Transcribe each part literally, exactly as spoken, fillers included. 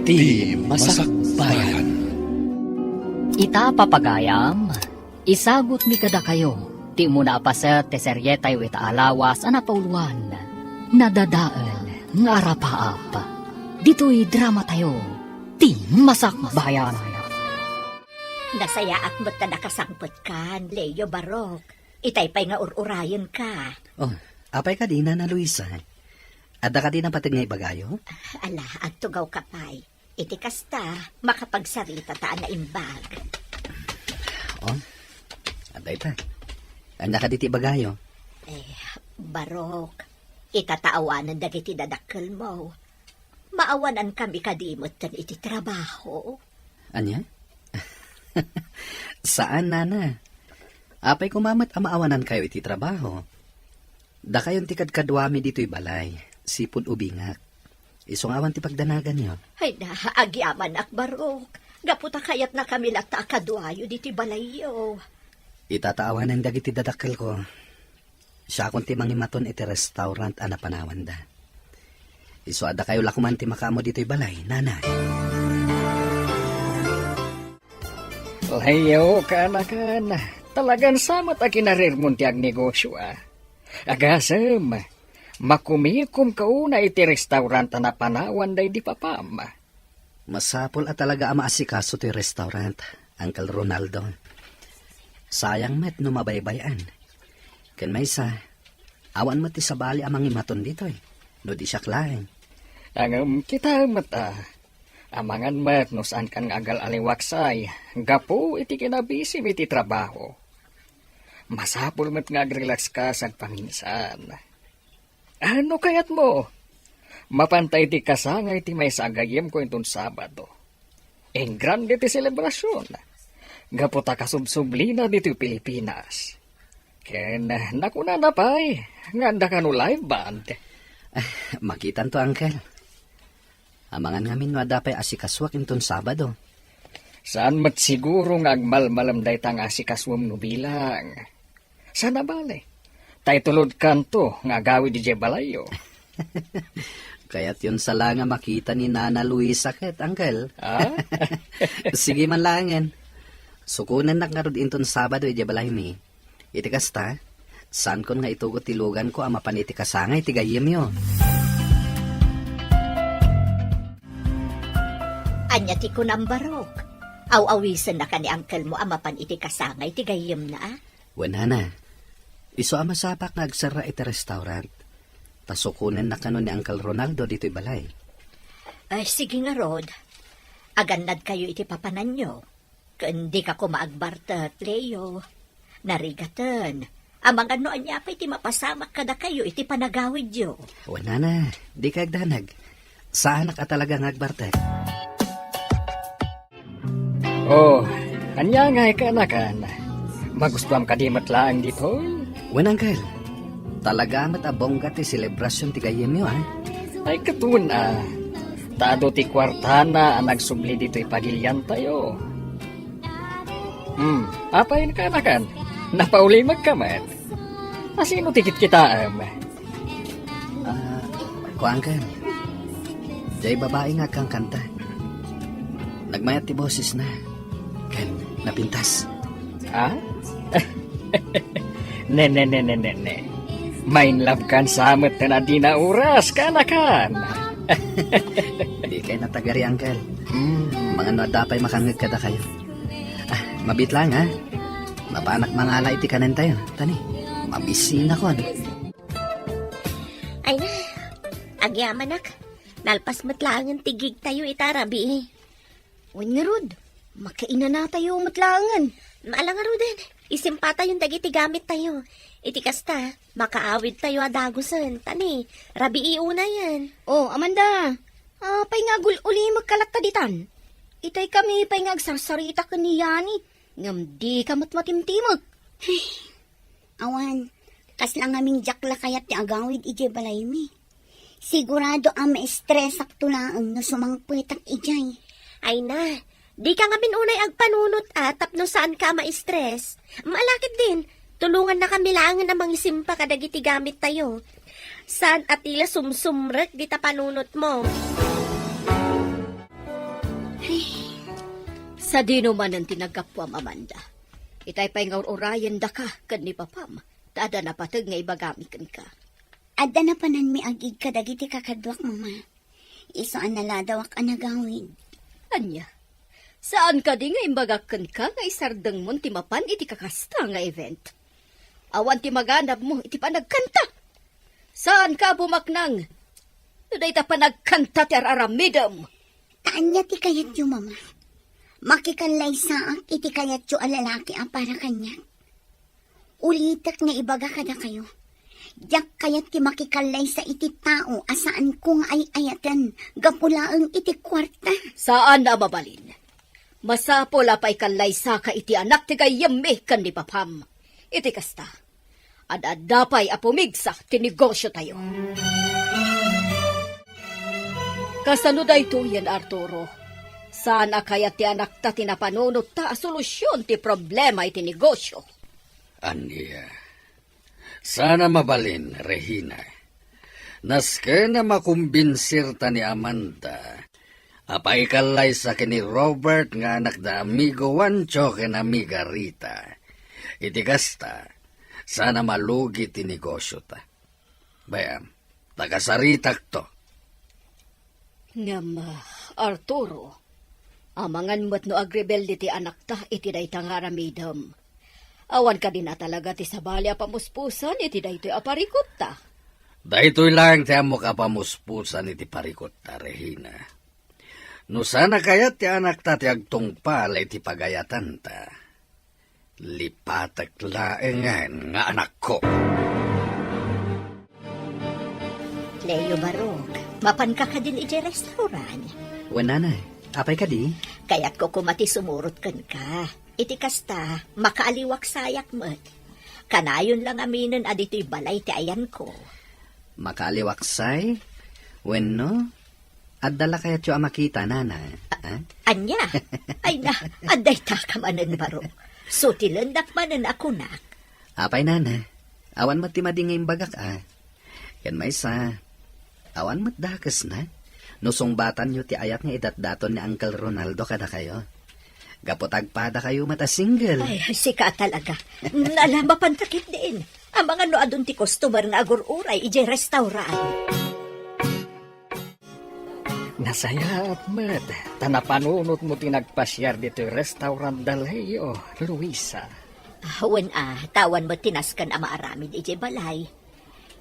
Ti Masakbayan. Ita, papagayam, isagutmi kadakayo ti umuna a paset ti serietayo ita a lawas a napauloan, Nadadael nga Arapaap. Ditoy dramatayo, Ti Masakbayan. Nasayaat met ta nakasangpetkan, Leo, Barok. Itay pay nga ur-urayenka. Oh, apay kadi, Nana Luisa? Adda kadi napateg nga ibagayo? Ala, agtugawka pay. Iti kasta, makapagsaritata a naimbag. Oh, adda ita. Ania kadi ti ibagayo? Eh, Barok, ita ta awanen dagiti dadakkelmo. Maawanankami kadi metten iti trabaho? Ania? Saan, Nana. Apay koma met a maawanankayo iti trabaho? Dakayon ti kadkaduami ditoy balay, sipud ubingak. Isu nga awan ti pagdanaganyo. Ay na, agyamanak, Barok. Gapu ta kayatnakami latta a kaduayo ditoy balayyo. Ita ta awanen dagiti dadakkelko. Siakon ti mangimaton iti restaurant a napanawanda. Isu a dakayo la koman ti makaammo ditoy balay, Nana. Leo, kaanakan, talagan sa met a kinarirmon ti agnegosio, a. Agasem, makumikomka unay iti restaurant a napanawanda idi papam. Masapul a talaga a maasikaso ti restaurant, Uncle Ronaldo. Sayang met no mabaybay-an. Ken maysa, awan met ti sabali a mangimaton ditoy, no di siak laeng. Ngem kitaem met, a. Amangan met no saankan nga agal-aliwaksay gapu iti kinabisim iti trabaho. Masapul met nga agrelakska sagpaminsan. A, no kayatmo, mapanta iti kasangay ti maysa a gayyemko inton Sabado. Engrande ti selebrasion, gapu ta kasubsublina ditoy Pilipinas. Ken nakunana pay nga adda kano live band. Ah, makitanto, Uncle. Amangan ngamin no adda pay asikasuak inton Sabado. Saan met siguro nga agmalmalem dayta nga asikasuem no bilang. Saan a bale, ta itulodkanto nga agawid idiay balayyo. Kayatyon sa la nga makita ni Nana Luisa ket, Uncle. Ah? Sige man laengen. Sukonennak ngarud inton Sabado idiay balaymi. Iti kasta, saankon nga itugot ti luganko a mapan iti kasangay ti gayyemyo. Ania ti kunam, Barok? Aw-awisennaka ni uncle-mo a mapan iti kasangay ti gayyemna, a? Wen, Nana. Isu a masapak nga agserra iti restaurant. Ta sukonennak kano ni Uncle Ronaldo ditoy balay. Ay, sige ngarud. Agannadkayo iti papananyo. Ken dika koma agbartek, Leo. Narigaten. Amangan no ania pay ti mapasamak kadakayo iti panagawidyo. Wen, Nana, dika agdanag. Saanak a talaga nga agbartek. Oh, ania ngay kaanakan? Magustuam kadi met laeng ditoy? Wen, Uncle. Talaga met a bongga ti selebrasion ti gayyemyo, a? Ay, ket wen, a. Ta adu ti kuartana a nagsubli ditoy pagiliantayo. Hmm, apay kaanakan? Napaulimekka met. A, sino ti kitkitaem? Ah, kuankan. Diay babai nga agkankanta. Nagmayat ti bosesna. Ken napintas. Ha? Ne, ne, ne, ne, ne, ne. Mainlove kan sa met ten a dina oras, kaanakan. Dikay natagari, Uncle. Hmm. Amangan no adda pay makangngeg kadakayo. Ah, mabiit laeng, ha? Mapanak mangala iti kanentayo. Tani, mabisinakon. Ay na, agyamanak. Nalpas met laengen ti gigtayo ita rabii. Wen ngarud, makainanatayo met laengen. Ala ngaruden, isimpatayon dagiti gamittayo. Iti kasta, makaawidtayo a dagusen. Tani, rabii unayen. Oh, Amanda, apay nga agul-ulimekka latta ditan? Itay kami pay nga agsarsarita ken ni Yani, ngem dika met matimtimek. Awan, kasla ngamin diak la kayat ti agawid idiay balaymi. Sigurado a maestresakto laeng no sumangpetak idiay. Ay na, dika ngamin unay agpanunot a tapno saanka a maestres. Malakit din, tulongannakami laengen a mangisimpa kadagiti gamittayo. Saan a ti la sumsumrek dita panunotmo. Ta dino manen ti naggapuam, Amanda? Itay pay nga ur-urayendaka ken ni papam, ta adda napateg nga ibagami kenka. Adda napananmi agig kadagiti kakaduak, Mama. Isu a naladawak a nagawid. Ania? Saan kadi nga imbagak kenka nga isardengmon ti mapan iti kakasta nga event? Awan ti maganabmo iti panagkanta. Saanka a bumaknang no dayta panagkanta ti ar-aramidem. Ta ania ti kayatyo, Mama? Makikallaysaak iti kayatyo a lalaki a para kaniak? Ulitek nga ibaga kadakayo, diak kayat ti makikallaysa iti tao a saanko nga ay-ayaten gapu laeng iti kuarta. Saan a mabalin. Masapul a paikallaysa ka iti anak ti gayyemmi ken ni papam. Iti kasta, ad-adda pay a pumigsa ti negosyo tayo. Kasano daytoyen, Arturo? Saan a kayat ti anakta ti napanunot ta a solusyon ti problema iti negosyo? Ania? Saan a mabalin, Regina. Nasken a makumbinsirta ni Amanda a paikallaysa ken ni Robert nga anak da amigo Juancho ken amiga Rita. Iti kasta, saan a malugi ti negosyota. Bay-am, ta kasaritakto. Ngem, ah, Arturo, amangan met no agrebelde ti anakta iti dayta nga aramidem. Awan kadin a talaga ti sabali a pamuspusan iti daytoy a parikutta. Daytoy laeng ti ammok a pamuspusan iti parikutta, Regina. No saan a kayat ti anakta ti agtungpal iti pagayatanta, lipatek laengen nga anakko. Leo Barok, mapanka kadin idiay restaurant? Wen, nanay. Apay kadi? Kayatko koma ti sumurot kenka. Iti kasta, makaaliwaksayak met. Kanayon la ngaminen a ditoy balay ti ayanko. Makaaliwaksay? Wenno, adda la kayatyo a makita, nana? Ah? Ania? Ay na, adda itaka manen, Barok. Sutilendak manen a kunak. Apay, nana? Awan met ti madi nga imbagak, a. Ken maysa, awan met dakesna no sungbatanyo ti ayat nga idatdaton ni Uncle Ronaldo kadakayo. Gapu ta agpadakayo met a single. Ay, sika talaga. Nalama pantakit din. Amangan no adun ti customer nga agur-uray idiay restaurant. Nasayaat met, ta napanunotmo ti nagpasiar ditoy restaurant da Leo, Luisa. Ah, wen a, ta awan met ti nasken a maaramid idiay balay.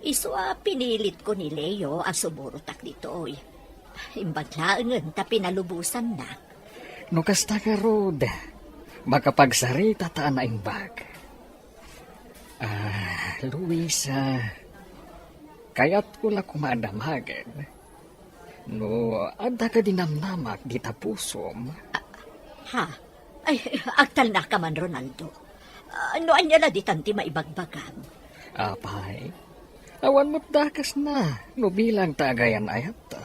Isu a pinilitko ni Leo a sumurotak ditoy. Imbag laengen ta pinalubosannak. No kasta ngarud, makapagsarita ta a naimbag. Ah, Luisa, kayatko la koma a damagen no adda kadi namnamak dita pusom. Ah, ha? Ay, agtalnaka man, Ronaldo. Ah, no ania la ditan ti maibagbagam? Apay, awan met dakesna no bilang ta agayan-ayatta.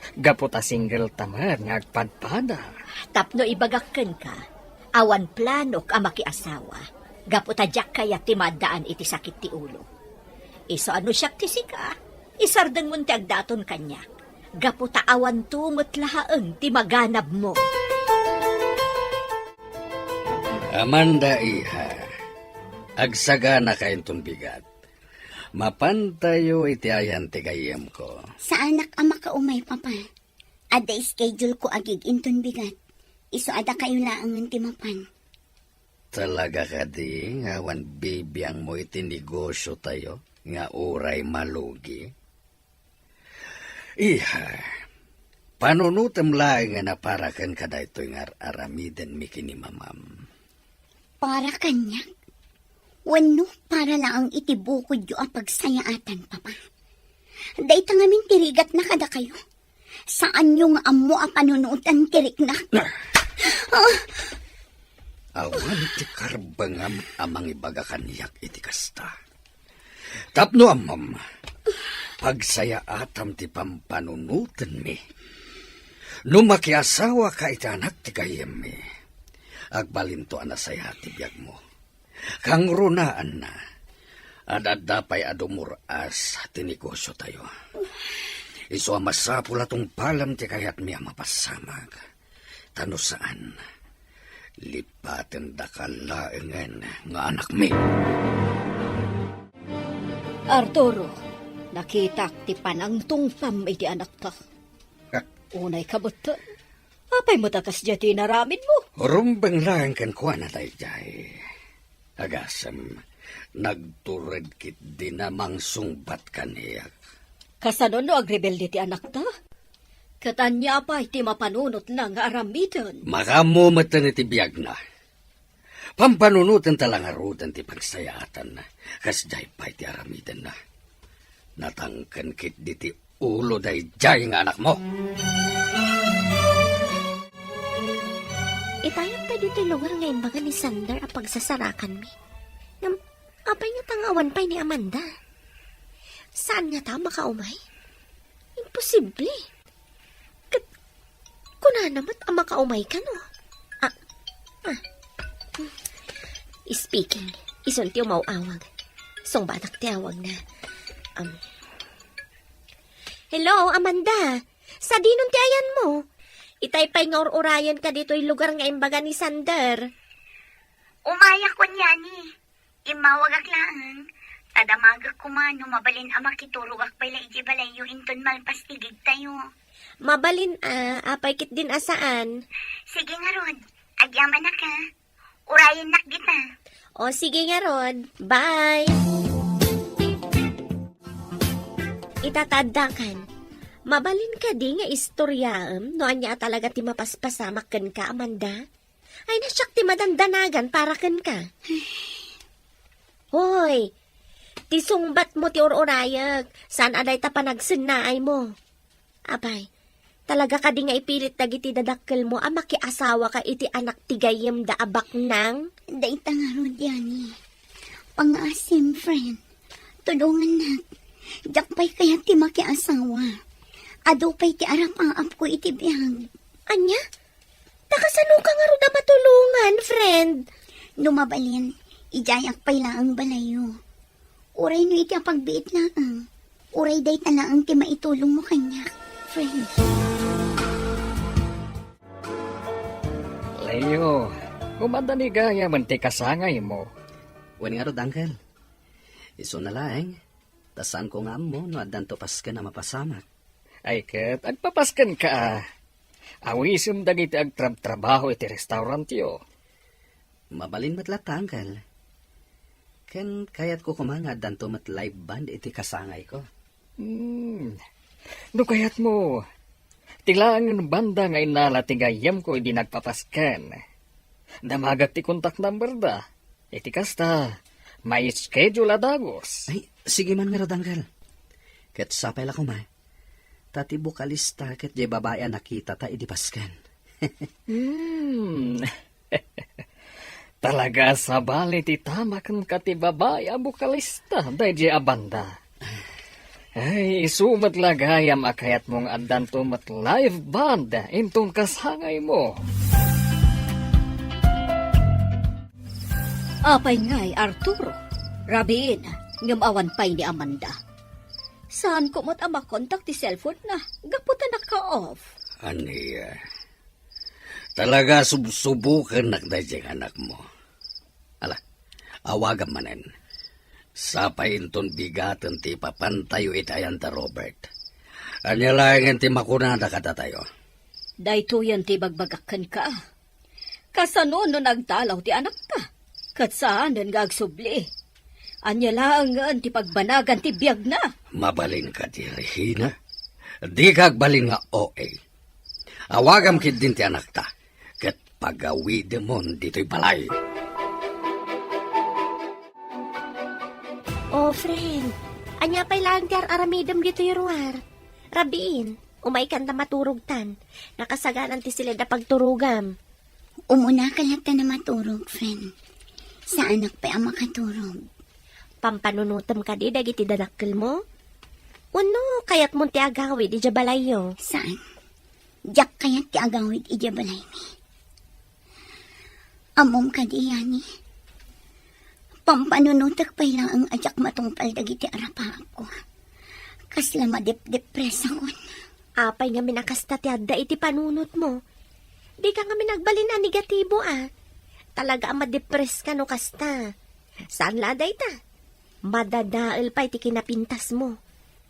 Gapu ta single ta met nga agpadpada. Tapno ibagak kenka, awan planok a makiasawa. Gapu ta diak kayat ti maaddaan iti sakit ti ulo. Isu a no siak ti sika, isardengmon ti agdaton kaniak. Gapu ta awanto met laeng ti maganabmo. Amanda, iha, agsaganaka inton bigat. Mapantayo iti ayan ti gayyemko. Saanak a makaumay, Papa. Adda schedule ko agig inton bigat. Isu a dakayo laengen ti mapan. Talaga kadi nga awan bibiangmo iti negosyo tayo nga uray malugi? Iha, panunotem laengen a para ken kadaytoy nga ar-aramidenmi ken ni mamam. Para kaniak? Wenno para laeng iti bukodyo a pagsayaatan, Papa? Dayta ngamin ti rigatna kadakayo. Saanyo nga ammo a panunotan ti riknak. Ah! Awan ti karbengam a mangibaga kaniak iti kasta. Tapno ammom, pagsayaatam ti pampanunotenmi. No makiasawaka iti anak ti gayyemmi, agbalinto a nasayaat ti biagmo. Kangrunaanna, ad-adda pay a dumur-as ti negosyo tayo. Isu a masapul a tungpalem ti kayatmi a mapassamag. Ta no saan, Lipatendaka laengen nga anakmi. Arturo, nakitak ti panangtungpam iti anakta. Unay kabutten. Apay met a kasdiay ti inaramidmo? Rumbeng laeng kenkuana daydiay. Agasem, nagtured ketdi a mangsungbat kaniak. Kasano no agrebelde ti anakta? Ket ania pay ti mapanunotna nga aramiden? Makaammo metten iti biagna. Pampanunotenta la ngaruden ti pagsayaatanna, kasdiay pay ti aramidenna. Natangken ketdi ti ulo daydiay nga anakmo. Itayam pay ditoy lugar nga imbaga ni Sander a pagsasarakanmi. Ngem, apay ngata nga awan pay ni Amanda? Saan ngata a makaumay? Imposible. Ket kunana met a makaumay kano. Ah, ah. Speaking, isun ti umaw-awag. Sungbatak ti awagna. Um. Hello, Amanda. Sadinon ti ayanmo? Itay pay nga ur-urayenka ditoy lugar nga imbaga ni Sander. Umayak, kunyani. Immawagak laeng, ta damagek koma no mabalin a makiturogak pay la idiay balayyo inton malpas ti gigtayo. Mabalin a, apay ketdin a saan? Sige ngarud, agyamanak a. Urayennak dita. O, sige ngarud. Bye! Ita ta addakan, mabalin kadi nga istoryaem no ania a talaga ti mapaspasamak kenka, Amanda? Ay, na siak ti madandanagan para kenka. Hoy, ti sungbatmo ti ur-urayek, saan a dayta panagsennaaymo. Apay, talaga kadi nga ipilit dagiti dadakkelmo a makiasawaka iti anak ti gayyemda a baknang? Dayta ngarud, Yani. Pangngaasim, friend. Tulongannak. Diak pay kayat ti makiasawa. Adu pay ti arapaapko iti biag. Ania? Ta kasanoka ngarud a matulongan, friend? No mabalin, idiayak pay laeng balayyo. Uray no iti apagbiit laeng. Uray dayta laeng ti maitulongmo kaniak, friend. Leo, kumadani gayamen ti kasangaymo. Wen ngarud, uncle. Isuna laeng, ta saanko nga ammo no addanto pasken a mapasamak. Ay ket, agpapaskenka a. Awisem dagiti agtrabtrabaho iti restaurantyo. Mabalin met latta, uncle. Ken kayatko koma nga addanto met live band iti kasangayko. Hmm. No kayatmo, ti laengen banda nga innala ti gayyemko idi nagpapasken. Damagek ti contact number da. Iti kasta, ma-schedule a dagus. Ay, sige man ngarud, uncle. Ket sapay la koma, ta ti bokalista ket diay babai a nakitata idi pasken. Hmm. Talaga a sabali ti tama kenka ti babai a bokalista daydiay a banda. Ay, isu met la gayam a kayatmo nga addanto met live band inton kasangaymo. Apay ngay, Arturo? Rabiin, ngem awan pay ni Amanda. Saanko met a makontak ti cellphone-na, gapu ta naka-off. Ania? Talaga subsubokennak daydiay nga anakmo. Ala, awagam manen. Sapay inton bigaten ti ipapantayo iti ayan da Robert. Ania laengen ti makunada kadatayo? Daytoyen ti ibagbagak kenka. Kasano no nagdalaw ti anakta? Ket saanen nga agsubli. Ania laengen ti pagbanagan ti biagna? Mabalin kadi, Regina? Dika agbalin nga O A. Awagam ketdin ti anakta, ket pagawidemon ditoy balay. Oh, friend, ania pay laeng ti ar-aramidem ditoy ruar? Rabiin, umaykan ta maturogtan. Nakasagaran ti siled a pagturogam. Umunaka latta a maturog, friend. Saanak pay a makaturog. Pampanunotem kadi dagiti dadakkelmo? Wenno kayatmon ti agawid idiay balayyo? Saan. Diak kayat ti agawid idiay balaymi. Ammom kadi, Yani? Pampanunotek pay laeng a diak matungpal dagiti arapaapko. Kasla madepdepresakon. Apay ngamin a kasta ti adda iti panunotmo? Dika ngamin agbalin a negatibo a. Talaga a madepress ka no kasta. Saan la a dayta? Madadael pay ti kinapintasmo.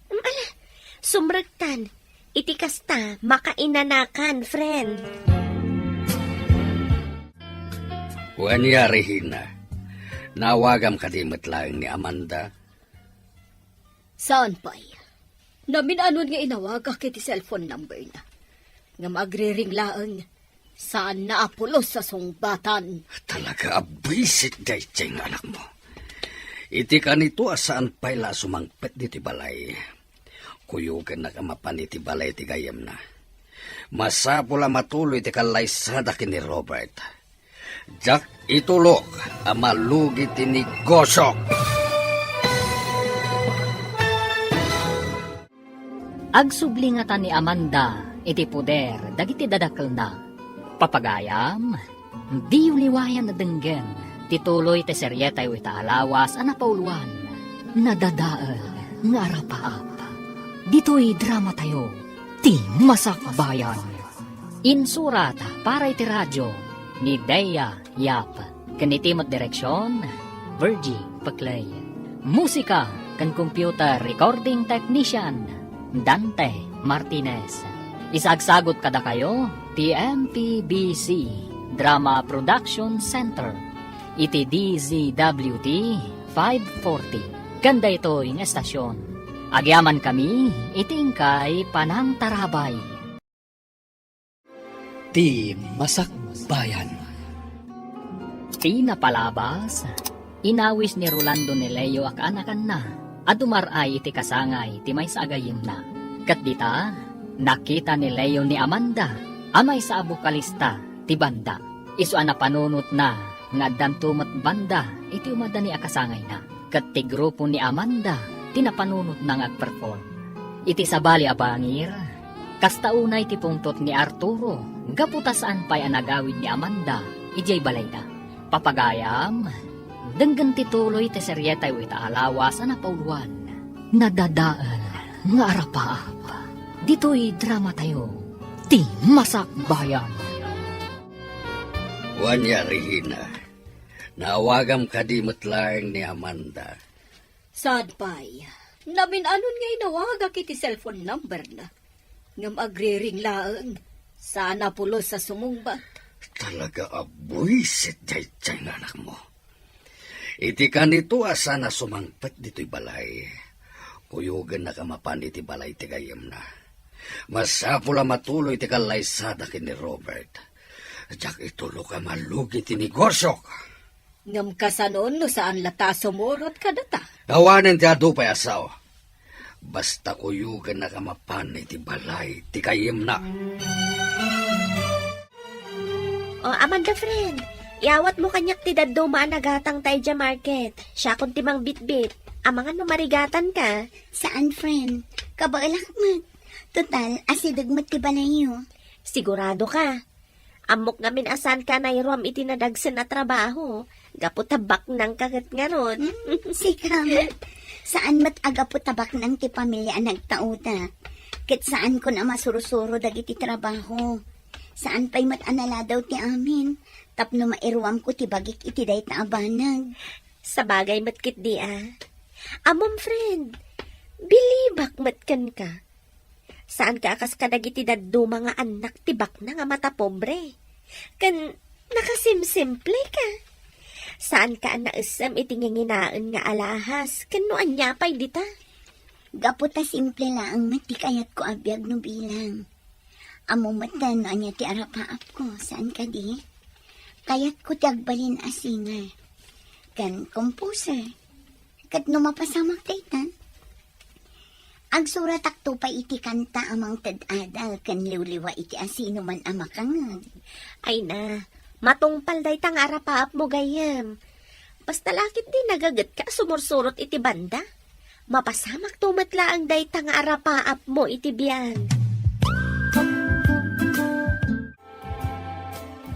Mm, ala, sumrektan. Iti kasta, makainanakan, friend. Wen, Regina, naawagam kadi met laeng ni Amanda? Saan pay? Namin-anon nga inawagak iti cellphone number na. Ngem agriring laeng, saanna a pulos a sungbatan. Talaga a buisit daydiay nga anakmo. Iti kanito a saan pay la a sumangpet ditoy balay, kuyogennak a mapan iti balay ti gayyemna. Masapul a matuloy ti kallaysada ken ni Robert. Diak itulok a malugi ti negosiok. Agsubli ngata ni Amanda iti poder dagiti dadakelna. Papagayam, diyo liwayan a denggen ti tuloy ti serietayo ita a lawas a napauluan, Nadadael nga Arapaap. Ditoy dramatayo, ti Masakbayan. Insurat para iti radio ni Dea Yap, ken iti met direksion, Virgie Peclay. Musika ken computer recording technician, Dante Martinez. Isagsagut kadakayo ti M P B C Drama Production Center iti D Z W T five forty. Ken daytoy nga estasion, agyamankami iti inkay panangtarabay. Ti Masakbayan. Ti napalabas, inawis ni Rolando ni Leo a kaanakanna a dumar-ay iti kasangay ti maysa a gayyemna. Ket dita, nakita ni Leo ni Amanda a maysa a bokalista ti banda. Isu a napanunotna nga addanto met banda iti umadani a kasangayna. Ket ti grupo ni Amanda ti napanunotna nga agperform. Iti sabali a bangir, kasta unay ti pungtot ni Arturo gapu ta saan pay a nagawid ni Amanda idiay balayna. Papagayam, denggen ti tuloy ti serietayo ita a lawas a napauluan, Nadadael nga Arapaap. Ditoy dramatayo, ti Masakbayan. Wen, Regina, naawagam kadi met laeng ni Amanda? Saan pay? Namin-anon nga inawagak iti cellphone number na. Ngem agriring laeng, saan a pulos a sumungbat. Talaga a buisit daydiay nga anakmo. Iti kanito a saan a sumangpet ditoy balay, kuyogennak a mapan iti balay ti gayyemna. Masapul a matuloy ti kallaysada ken ni Robert. Diak itulok a malugi ti negosiok. Ngem kasano no saan latta a sumurot kadata? Awanen ti adu pay a sao. Basta kuyogennak a mapan iti balay ti gayyemna. O, Amanda friend, iawatmo kaniak ti dadduma a nagatangta idiay market. Siakon ti mangbitbit. Amangan no marigatanka. Saan, friend. Kabaelak met. Total, asideg met ti balayyo. Sigurado ka? Ammok ngamin a saanka a nairuam iti nadagsen a trabaho, gapu ta baknangka ket ngarud. Hmm, sika met. Saan met a gapu ta baknang ti pamilia a nagtauda. Ket saankon a masursuro dagiti trabaho. Saan pay met a naladaw ti amin, tapno mairuamko ti bagik iti dayta a banag. Sabagay met ketdi a. Ammom, friend, bilibak met kenka. Saanka a kas kadagiti dadduma nga annak ti baknang a matapobre. Ken nakasimsimple ka. Saanka a naessem iti nginginaen nga alahas ken no ania pay dita. Gapu ta simple laeng met ti kayatko a biag no bilang. Ammo met no ania ti arapaapko, saan kadi? Kayatko ti agbalin a singer ken composer. Ket no mapasamak daytan, agsuratakto pay iti kanta a mangted adal ken liwliwa iti asinoman a makangngeg. Ay na, matungpal dayta nga arapaapmo gayyem. Basta la ketdi nagagetka a sumursurot iti banda. Mapasamakto met laeng dayta nga arapaapmo iti biag.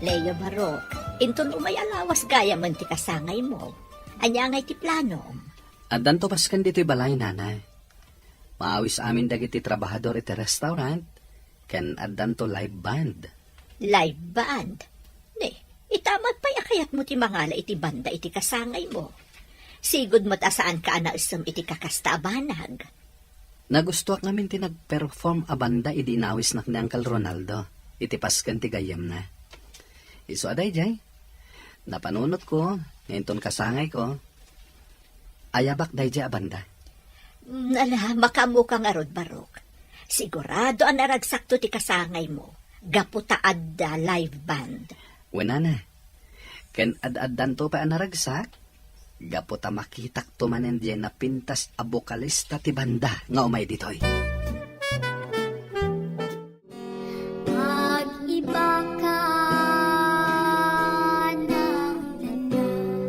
Leo Barok, inton umay a lawas gayamen ti kasangaymo, ania ngay ti planom? Addanto basken ditoy balay, nanay. Maawis amin dagiti trabahador iti restaurant, ken addanto live band. Live band? Ni, Ita met pay a kayatmo ti mangala iti banda iti kasangaymo. Sigud met a saanka a naisem iti kakasta a banag. Nagustuak ngamin ti nag-perform a banda idi inawisnak ni Uncle Ronaldo iti pasken ti gayyemna. Isu a daydiay, napanunotko nga inton kasangayko, ayabak daydiay a banda. Mm, ala, makaammoka ngarud, Barok. Sigurado a naragsakto ti kasangaymo gapu ta adda live band. Wen a, ken ad-addanto pay a naragsak gapu ta makitakto manen diay napintas a bokalista ti banda nga umay ditoy. Pag-iba ka ng danang.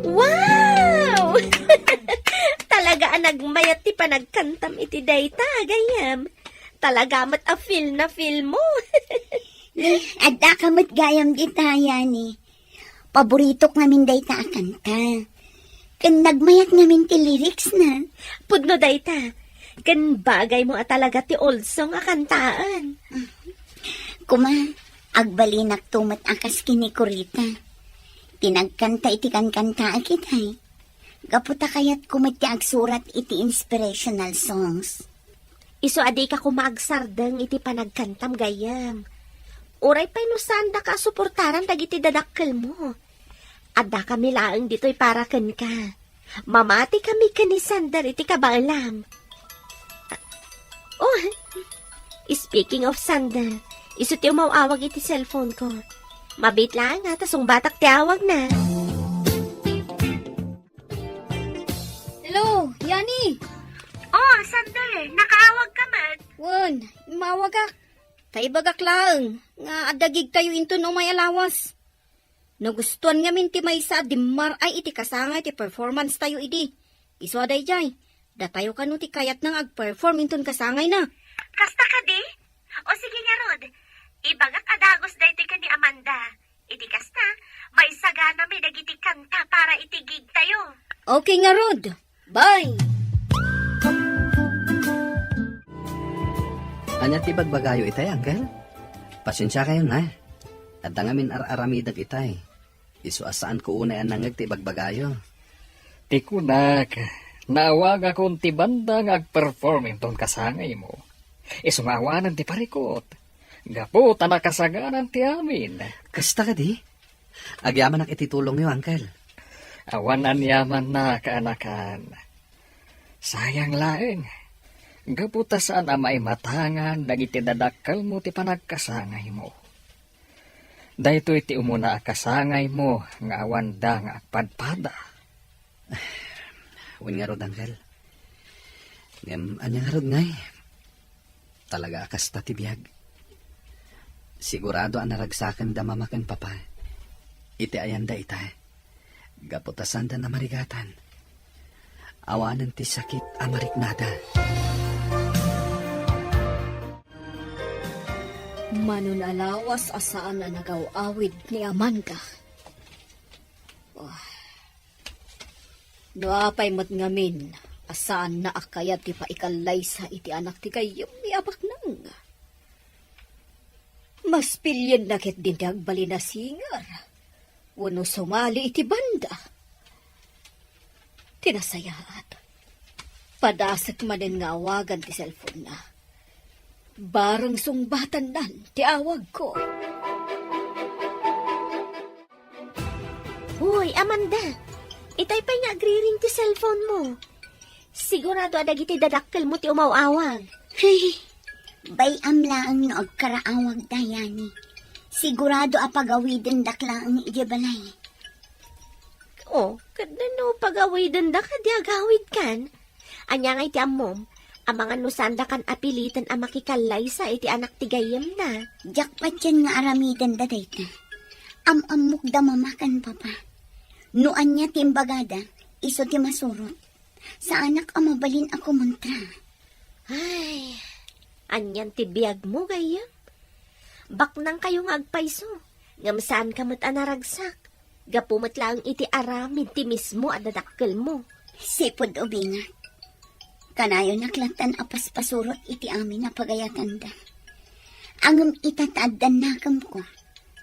Wow! Talaga a nagmayat ti panagkantam iti dayta, gayyem. Talaga met a feel na feel mo. Ni, adda ka met gayam dita, Yani. Paboritok ngamin dayta a kanta. Ken nagmayat ngamin ti lyrics na. Pudno dayta. Ken bagay mo a talaga ti old song a kantaan. Kuma, agbalinakto met a kas ken ni Corita. Ti nagkanta iti kankantaak itay. Gapu ta kayatko met ti agsurat iti inspirational songs. Isu a dika koma agsardeng iti panagkantam, gayyem. Uray pay no saandaka a suportaran dagiti dadakkelmo. Addakami laeng ditoy para kenka. Mamatikami ken ni Sander iti kabaelam. Oh, speaking of Sander, isu ti umaw-awag iti cellphone ko. Mabiit laeng a ta sungbatak ti awagna. Hello, Yani! Oh, Sander, nakaawag ka met? Wen, immawagak. Ta ibagak laeng nga adda gigtayo inton umay a lawas. Nagustuan ngamin ti maysa a dimmar-ay iti kasangay ti performance tayo idi. Isu a daydiay, datayo kano ti kayatna nga agperform inton kasangayna. Kasta kadi? O sige ngarud, ibagak a dagus daytoy ken ni Amanda. Iti kasta, maisaganami dagiti kanta para iti gig tayo. Okay ngarud. Bye! Ania ti bagbagayo itay, Uncle? Pasensiakayon, ha? Adda ngamin ar-aramidek itay. Isu a saanko unay a nangngeg ti bagbagayo. Ti kunak, naawagakon ti banda nga agperform inton kasangaymo. Isu nga awanen ti parikut. Gapu ta nakasaganan ti amin. Kasta kadi? Agyamanak iti tulongyo, Uncle. Awan aniamanna, kaanakan. Sayang laeng. Gapu ta saan a maimatangan dagiti dadakkelmo ti panagkasangaymo. Daytoy ti umuna a kasangaymo nga awanda nga agpadpada. Wen ngarud, Uncle. Ngem ania ngarud ngay? Talaga a kasta ti biag. Sigurado a naragsakenda Mama ken Papa iti ayanda ita. Gapu ta sanda namarigatan. Awanen ti sakit a mariknada. Mano a lawas a saan a nagaw-awid ni Amanda. Oh. No apay met ngamin a saanna a kayat ti paikallaysa iti anak ti gayyemmi a baknang. Mas pilienna ketdin ti agbalin a singer wenno sumali iti banda. Ti nasayaat, padasek manen nga awagan ti cellphone-na. Bareng sungbatannan ti awagko. Hoy, Amanda! Itay pay nga agriring ti cellphone-mo. Sigurado a dagiti dadakkelmo ti umaw-awag. Hey, bay-am laeng no agkaraawagda, Yani. Sigurado a pagawidendak laeng idiay balay. Oh, ket no pagawidendak, adi agawidkan. Ania ngay ti ammom? Amangan no saandakan a piliten a makikallaysa iti anak ti gayyemna. Diak patien nga aramidenda dayta. Am-ammokda Mama ken Papa. No ania ti imbagada, isu ti masurot. Saanak a mabalin a kumontra. Ay, anian ti biagmo, gayyem? Baknangkayo nga agpayso, ngem saanka met a naragsak. Gapu met laeng iti aramid ti mismo a dadakkelmo. Sipud ubingak, kanayonak lattan a paspasurot iti amin a pagayatanda. Ngem ita ta addan nakemko,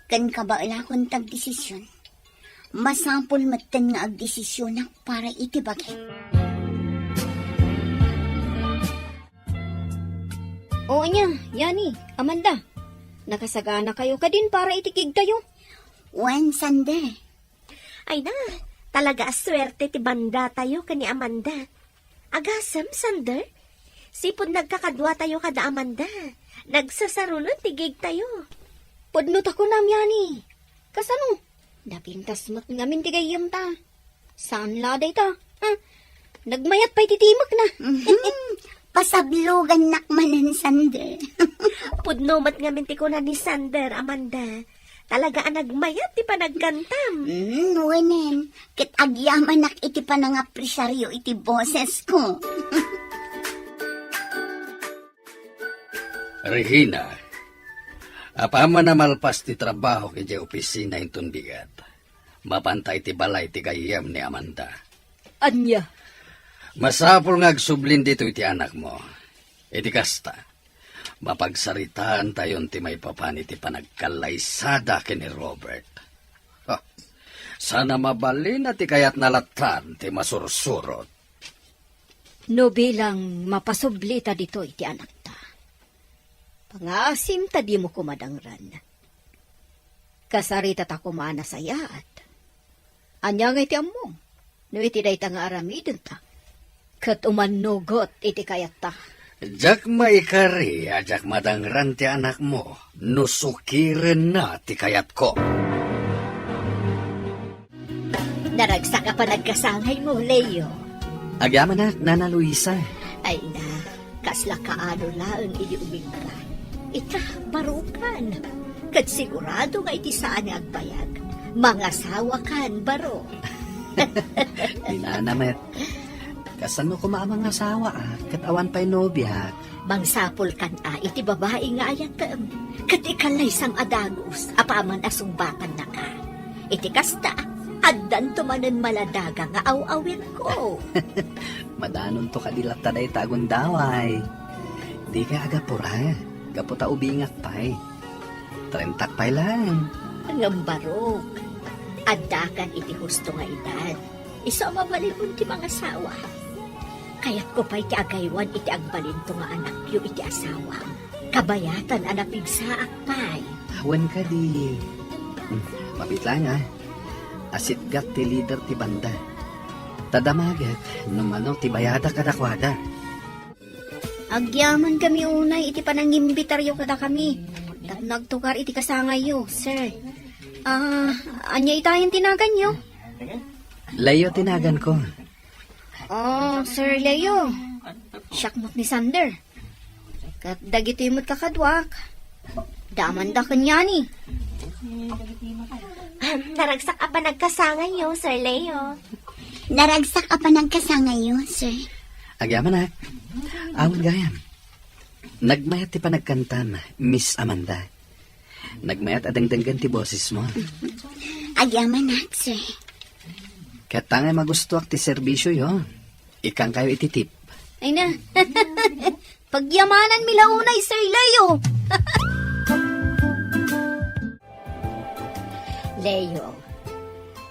ken kabaelakon ti agdesisyon. Masapul metten nga agdesisionak para iti bagik. O ania, Yani, Amanda, nakasaganakayo kadin para iti gigtayo? Wen, Sander. Ay na, talaga a suerte ti bandatayo ken ni Amanda. Agasem, Sander? Sipud nagkakaduatayo kada Amanda, nagsasaruno ti gigtayo. Pudno ta kunam, Yani. Kasano? Napintas met ngamin ti gayyemta. Saan la dayta? Ha? Nagmayat pay ti timekna. Mhm. Pasablogannak manen, Sander. Pudno met ngamin ti kuna ni Sander, Amanda. Talaga a nagmayat ti panagkantam. Mm, wenen, ket agyamanak iti panangapresiaryo iti bosesko. Regina, apaman a malpas ti trabahok idiay opisina inton bigat, mapanta iti balay ti gayyem ni Amanda. Ania? Masapul nga agsublin ditoy ti anakmo. Iti kasta, mapagsaritaantayon ti maipapan iti panagkallaysada ken ni Robert. Ha, saan a mabalin a ti kayatna latta ti masursurot. No bilang mapasubli ta ditoy ti anakta, pangaasim ta dimo koma dangran. Kasaritata koma a nasayaat. Ania ngay ti ammom no iti dayta nga aramidenta ket umannugot iti kayatta? Diak maikari a diak madangran ti anakmo no sukirenna ti kayatko. Naragsak a panagkasangaymo, Leo. Agyamanak, Nana Luisa. Ay na, kasla kaano laeng idi umingga. Ita, barukan. Ket sigurado nga iti saan nga agbayag, mangasawakan, barok. Ni Nana met. Kasano koma a mangasawa, a, ket awan pay nobiak? Mangsapulkan a iti babai nga ayatem, ket ikallaysam a dagus apaman a sungbatannaka. Iti kasta, addanto manen maladaga nga aw-awirko. Madanonto kadi latta dayta a gundaway. Dika agapura, gapu ta ubingak pay. Trentak pay laeng. Ngem barok, addakan iti husto nga edad. Isu a mabalinmo ti mangasawa. Kayatko pay ti agaywan iti agbalinto nga anakyo iti asawam. Kabayatan a napigsaak pay. Wen kadi. Hmm, mabiit laeng a. Asitgat ti lider ti banda. Ta damagek no mano ti bayadak kadakuada. Agyamankami unay iti panangimbitaryo kadakami tapno agtukar iti kasangayyo, sir. Ah, ania itayen ti naganyo? Leo ti naganko. Oh, Sir Leo. Siak met ni Sander. Ket dagitoy met kakaduak. Damanda ken Yani. Ahem, naragsak a panagkasangayyo, Sir Leo. Naragsak a panagkasangayyo, sir. Agyamanak. Awan gayam. Nagmayat ti panagkantam, Miss Amanda. Nagmayat a dengdenggen ti bosesmo. Agyamanak, sir. Ket ta ngay magustuak ti serbisioyo, ikkankayo iti tip. Ay na. Pagyamananmi la unay, Sir Leo. Leo,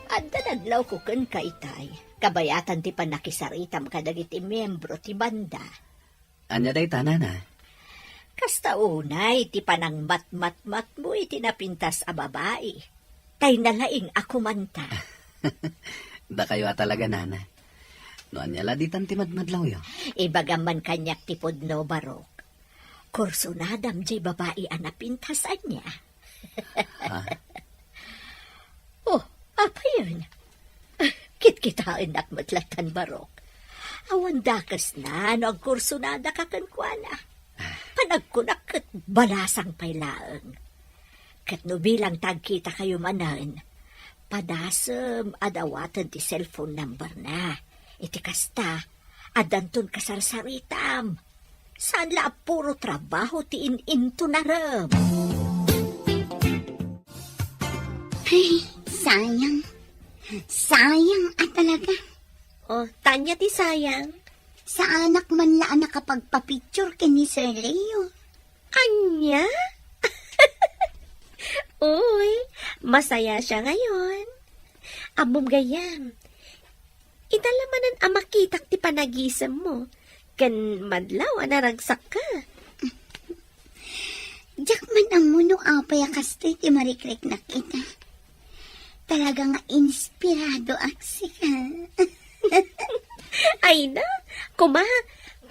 adda nadlawko kenka itay. Kabayatan ti pannakisaritam kadagiti miembro ti banda. Ania dayta, nana? Kasta unay ti panangmatmatmatmo iti napintas a babai. Tay nalaing a kumanta. Dakayo a talaga, nana. No ania la ditan ti madmadlawyo? Ibagam man kaniak ti pudno, barok. Kursunadam diay babai a napintas ania. Ah. Oh, apayen? Kitkitaennak met lattan, barok. Awan dakesna no agkursunadaka kenkuana. Panagkunak ket balasang pay laeng. Ket no bilang ta agkitakayo manen, padasem a dawaten ti cellphone number na. Iti kasta, addanton kasarsaritam. Saan la a puro trabaho ti in-intunarem. Ay, sayang. Sayang a talaga. Oh, ania ti sayang? Saanak man la a nakapagpapicture ken ni Sir Leo. Ania? Uy, masaya siya ngayon. Ammom gayam, ita la manen a makitak ti panagisemmo, ken madlaw a naragsakka. Diak man ammo no apay a kastoy ti marikriknak ita. Talaga nga inspirado ak sika. Ay na, kuma,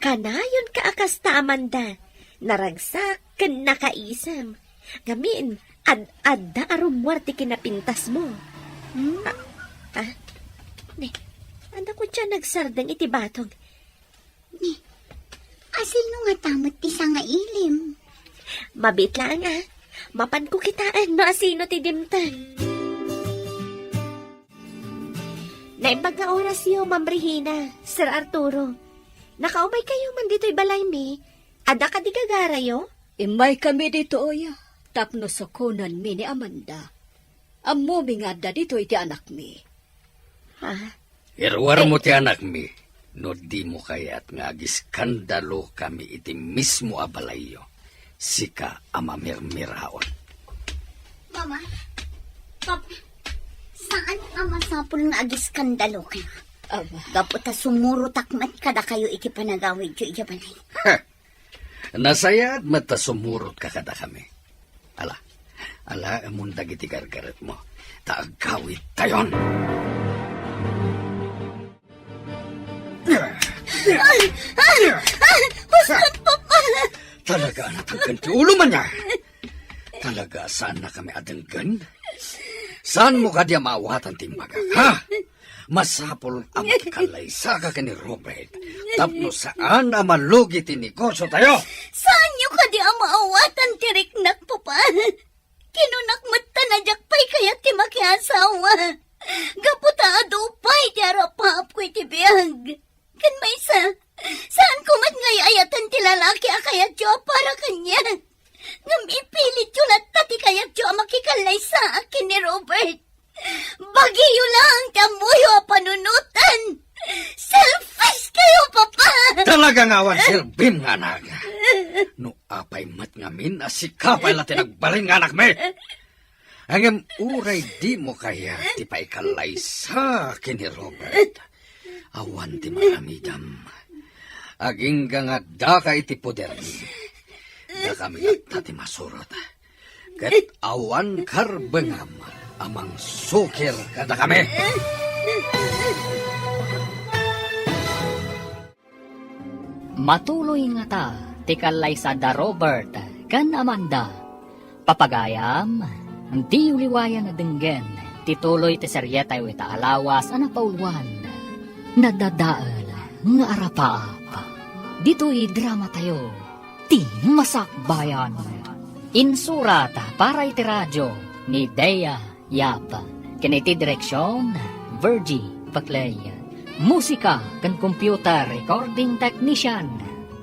kanayon ka a kasta, Amanda. Naragsak ken nakaisem. Ngamin, ad-adda a rummuar ti kinapintasmo. Hmm? Ah, ah. Ne, adda kua ti nagsardeng iti batog. Ni, asino ngata met ti sangailim? Mabiit laeng a. Mapanko kitaen no asino ti dimteng. Naimbag nga orasyo, Ma'am Regina, Sir Arturo. Nakaumay kayo man ditoy balaymi. Adda kadi gagarayo? Immaykami ditoy tapno sukonanmi ni Amanda. Ammomi nga adda ditoy ti anakmi. Ha? Iruarmo ti anakmi, no dimo kayat nga agiskandalokami iti mismo a balayyo, sika a mamirmiraon. Mama, Papa, saan a masapul nga agiskandaloka? Aba. Gapu ta sumurotak met kadakayo iti panagawidyo idiay balay. Nasayaat met ta sumurotka kadakami. Ala, alaemon dagiti gargaretmo, ta agawidtayon. Ay! Ay! Ay! Ay! Husto, Papa! Talaga a natangken ti ulo man niya. Talaga a saannakami a denggen? Saanmo kadi a maawatan ti imbagak, ha? Masapul a makikalaysaka ken ni Robert tapno saan a malugi ti negosyotayo. Saanyo kadi a maawatan ti riknak, Papa? Kinunak met ta a diak pay kayat ti makiasawa. Gapu ta adu pay ti arapaapko iti biag. Ken maysa, saanko met nga ay-ayaten ti lalaki a kayatyo a para kaniak. Ngem ipilityo latta ti kayatyo a makikallaysaak ken ni Robert. Bagiyo laeng ti ammoyo a panunoten. Selfish kayo, Papa! Talaga nga awan serbim nga anak. No apay met ngamin a sika pay la ti nagbalin nga anakmi. Ngem uray dimo kayat ti paikallaysa ken ni Robert, awan ti maaramidam. Agingga nga addaka iti podermi. Dakami latta ti masurot. Ket awan karbengam a mangsukir kadakami. Matuloy ngata ti kallaysa da Robert ken Amanda. Papagayam, diyo liwayan a denggen ti tuloy ti serietayo ita a lawas a napauluan, Nadadael nga Arapaap. Ditoy dramatayo, Ti Masakbayan. Insurat para iti radio ni Dea Yap. Ken iti direksion, Virgie Paclay. Musika ken computer recording technician,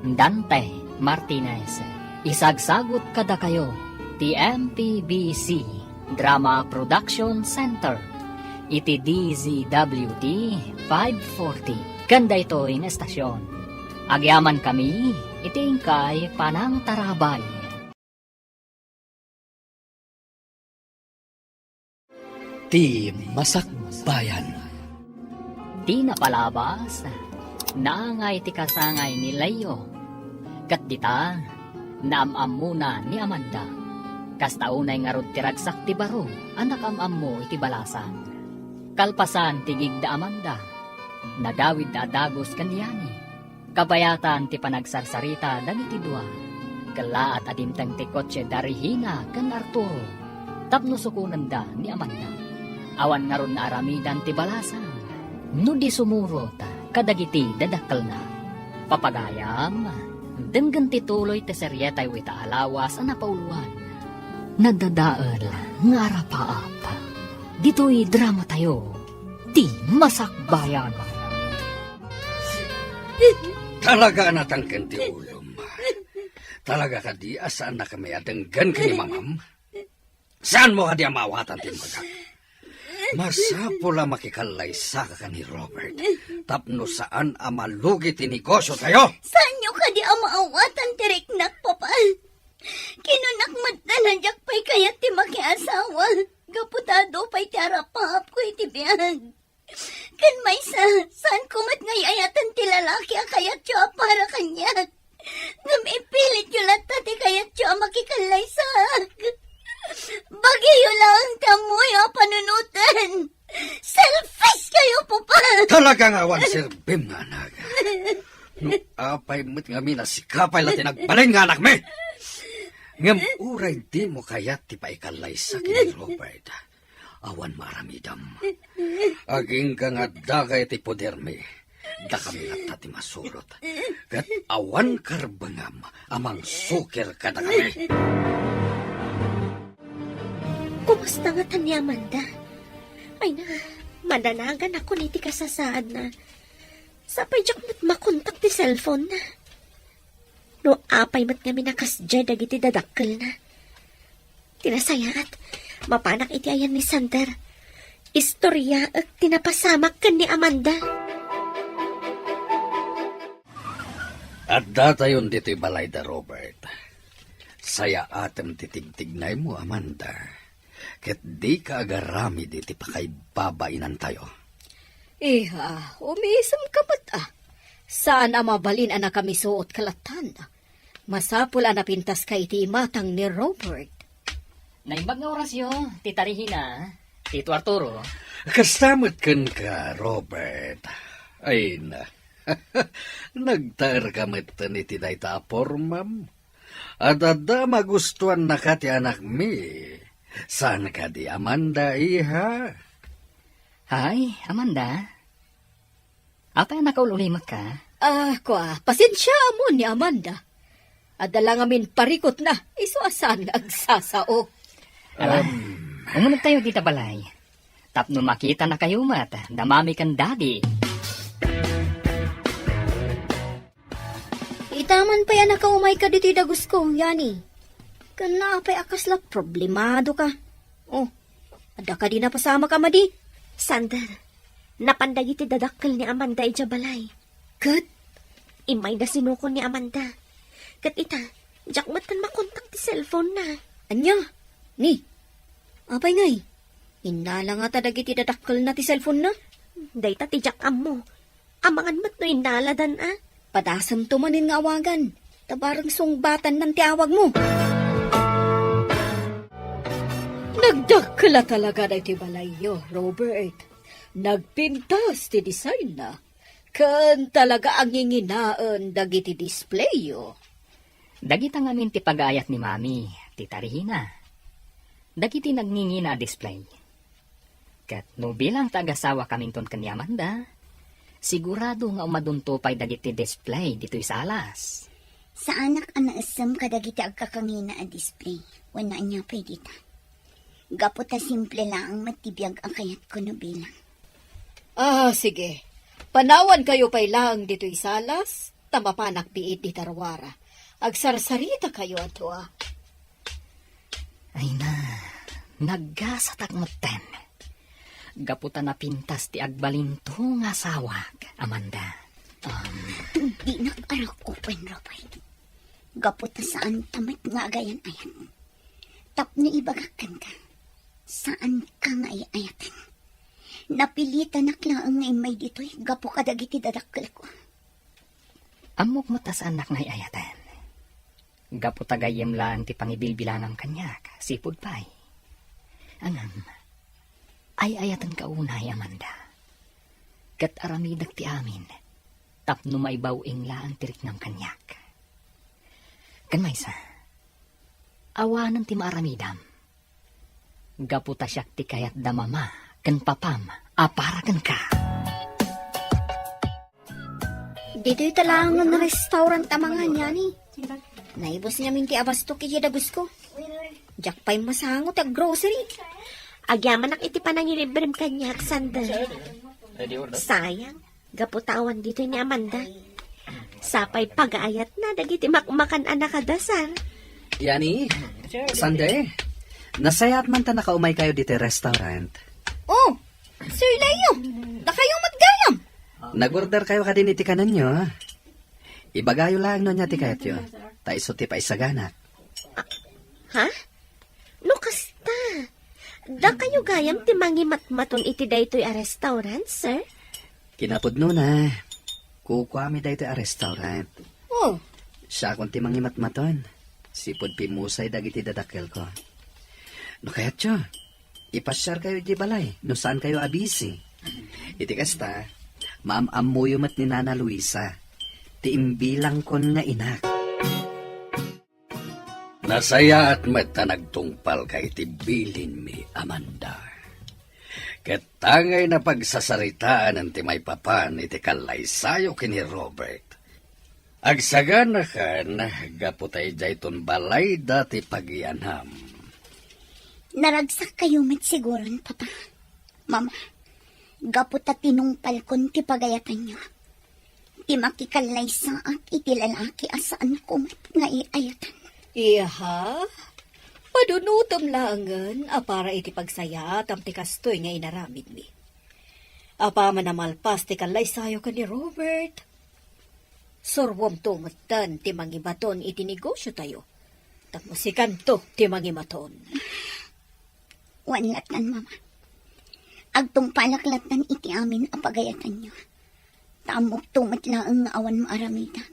Dante Martinez. Isagsagut kadakayo ti M P B C Drama Production Center iti D Z W T five forty. Ken daytoy nga estasion, agyamankami iti inkay panangtarabay. Ti Masakbayan. Ti napalabas, naangay ti kasangay ni Leo. Ket dita, naam-ammona ni Amanda. Kasta unay ngarud ti ragsak ti baro a nakaam-ammo iti balasang. Kalpasan ti gig da Amanda, nagawidda a dagus ken ni Yani. Kabayatan ti panagsarsarita dagiti dua. Kellaat a dimteng ti kotse da Regina ken Arturo tapno sukonenda ni Amanda. Awan ngarud naaramidan ti balasang no di sumurot kadagiti dadakkelna. Papagayam, denggen ti tuloy ti serietayo ita a lawas a napauluan, Nadadael nga Arapaap. Ditoy dramatayo, Ti Masakbayan. Talaga a natangken ti ulom. Talaga kadi a saannakami a denggen ken ni Mamam? Saanmo kadi a maawatan ti imbagak? Masapul a makikallaysaka ken ni Robert tapno saan a malugi ti negosyotayo. Saanyo kadi a maawatan ti riknak, Papa? Kinunak met a diak pay kayat ti makiasawa. gapu ta adu pay ti arapaapko iti biag. Ken maysa, saanko met nga ay-ayaten ti lalaki a kayatyo a para kaniak. Ngem ipilityo latta ti kayatyo a makikallaysaak. Bagiyo laeng ti ammoyo a panunoten. Selfish kayo, Papa! Talaga nga awan serbim nga anak. No apay met ngamin a sika pay la ti nagbalin nga anakmi. Ngem uray dimo kayat ti paikallaysa ken ni Robert, awan maaramidam. Agingga nga adda kay ti podermi, dakami latta ti masurot. Ket awan karbengam a mangsukir kadakami. Kumusta ngata ni Amanda? Ay na, madanagan ako iti kasasaadna. Sapay diak met makontak ti cellphone na. No apay met ngamin a kasdiay dagiti dadakkelna. Ti nasayaat, mapanak iti ayan ni Sander. Istoryaek ti napasamak ken ni Amanda. Addatayon ditoy balay da Robert. Sayaatem ti tigtignaymo, Amanda. Ket dika agaramid iti pakaibabainantayo. Iha, umisemka met a. Saan a mabalin a nakamisuot ka lattan. Masapul a napintaska iti imatang ni Robert. Naimbag nga orasyo, Tita Regina, Tito Arturo. Kasta met kenka, Robert. Ay na. Nagtaerka metten iti dayta a pormam. Adda magustuannaka ti anakmi. Saan kadi, Amanda, iha? Hay, Amanda. Apay a nakaul-ulimekka? Ah, kua, pasensiaam ni Amanda. Adda la ngamin parikutna, isu a saan nga agsasao. Ala, umunegtayo dita balay. Tapno makitanakayo met da Mami ken Daddy. Ita man pay a nakaumayka ditoy dagusko, Yani. Ken apay a kasla problemadoka? Oh, adda kadi napasamak a madi? Sander, napan dagiti dadakkel ni Amanda idiay balay. Ket? Immayda sinukon ni Amanda. Ket ita, diak met ken makontak ti cellphone na. Ania? Ni? Apay ngay? Innala ngata dagiti dadakkelna ti cellphone na? Dayta ti diak ammo. Amangan met no innaladan a. Padasemto manen nga awagan. Ta bareng sungbatannan ti awagmo. Nagdakkel a talaga daytoy balayyo, Robert. Nagpintas ti designna. Ken talaga a nginginaen dagiti displayyo. Dagita ngamin ti pagaayat ni Mami, Tita Regina. Dagiti nangingina a display. Ket no bilang ta agasawakaminton ken ni Amanda, sigurado nga umadunto pay dagiti display ditoy salas. Saanak a naessem kadagiti agkakangina a display, wenno ania pay dita. Gapu ta simple laeng met ti biag a kayatko no bilang. Ah, sige. Panawankayo pay laeng ditoy salas, ta mapanak biit dita ruara. Agsarsarita kayo a dua. Ay na, naggasatak metten. Gapu ta napintas ti agbalinto nga asawak, Amanda. Um, Dinak arakko ken Robert. Gapu ta saan ta met nga agayan-ayat. Tapno ibagak kenka, saanka nga ay-ayaten. Napilitanak laeng nga immay ditoy gapu kadagiti dadakkelko. Ammok met a saannak nga ay-ayaten. Gapu ta gayyem laeng ti pangibilbilangam kaniak, sipud pay. Ngem, ay-ayatenka unay, Amanda. Ket aramidek ti amin, tapno maibaw-ing laeng ti riknam kaniak. Ken maysa, awanen ti maaramidam. Gapu ta siak ti kayat da mama ken papam a para kenka. Ditoy ta laeng nga restaurant a mangan, Yani. Naibus ngamin ti abastok iti dagusko. Diak pay masango ti aggrocery. Agyamanak iti panangilibrem kaniak, Sander. Sayang, gapu ta awan ditoy ni Amanda. Sapay pagaayatna dagiti makmakan a nakadasar. Yani, Sander, nasayaat man ta nakaumaykayo ditoy restaurant. Oh, Sir Leo, dakayo met gayam. Nag-order kayo kadin iti kanenyo. Ibagayo laeng no ania ti kayatyo, ta isu ti paisaganak. Ha? No kasta, Dakayo gayam ti mangimatmaton iti daytoy a restaurant, sir? Kinapudnona, kukuami daytoy a restaurant. Oh. Siakon ti mangimatmaton. Sipud pimmusay dagiti dadakkelko. No kayatyo, ipasiarkayo idiay balay no saankayo a busy. Iti kasta, maam-ammoyo met ni Nana Luisa, ti imbilangkon nga inak. Nasayaat met ta nagtungpalka iti bilinmi, Amanda. Ket tangay napagsasaritaan ti maipapan iti kallaysayo ken ni Robert. Agsaganakan gapu ta idiayton balayda ti pagianam. Naragsakkayo met siguron, Papa. Mama, gapu ta tinungpalkon ti pagayatanyo, ti makikallaysaak iti lalaki a saanko met nga iayatan. Iha? Padunutem laengen a para iti pagsayaatam ti kastoy nga inaramidmi. Apaman a malpas ti kallaysayo ken ni Robert, suruamto metten ti mangibaton iti negosiotayo. Tapno sikanto ti mangimaton. Wen lattan, Mama. Agtungpalak lattan iti amin a pagayatanyo. Ta ammokto met laeng nga awan maaramidak.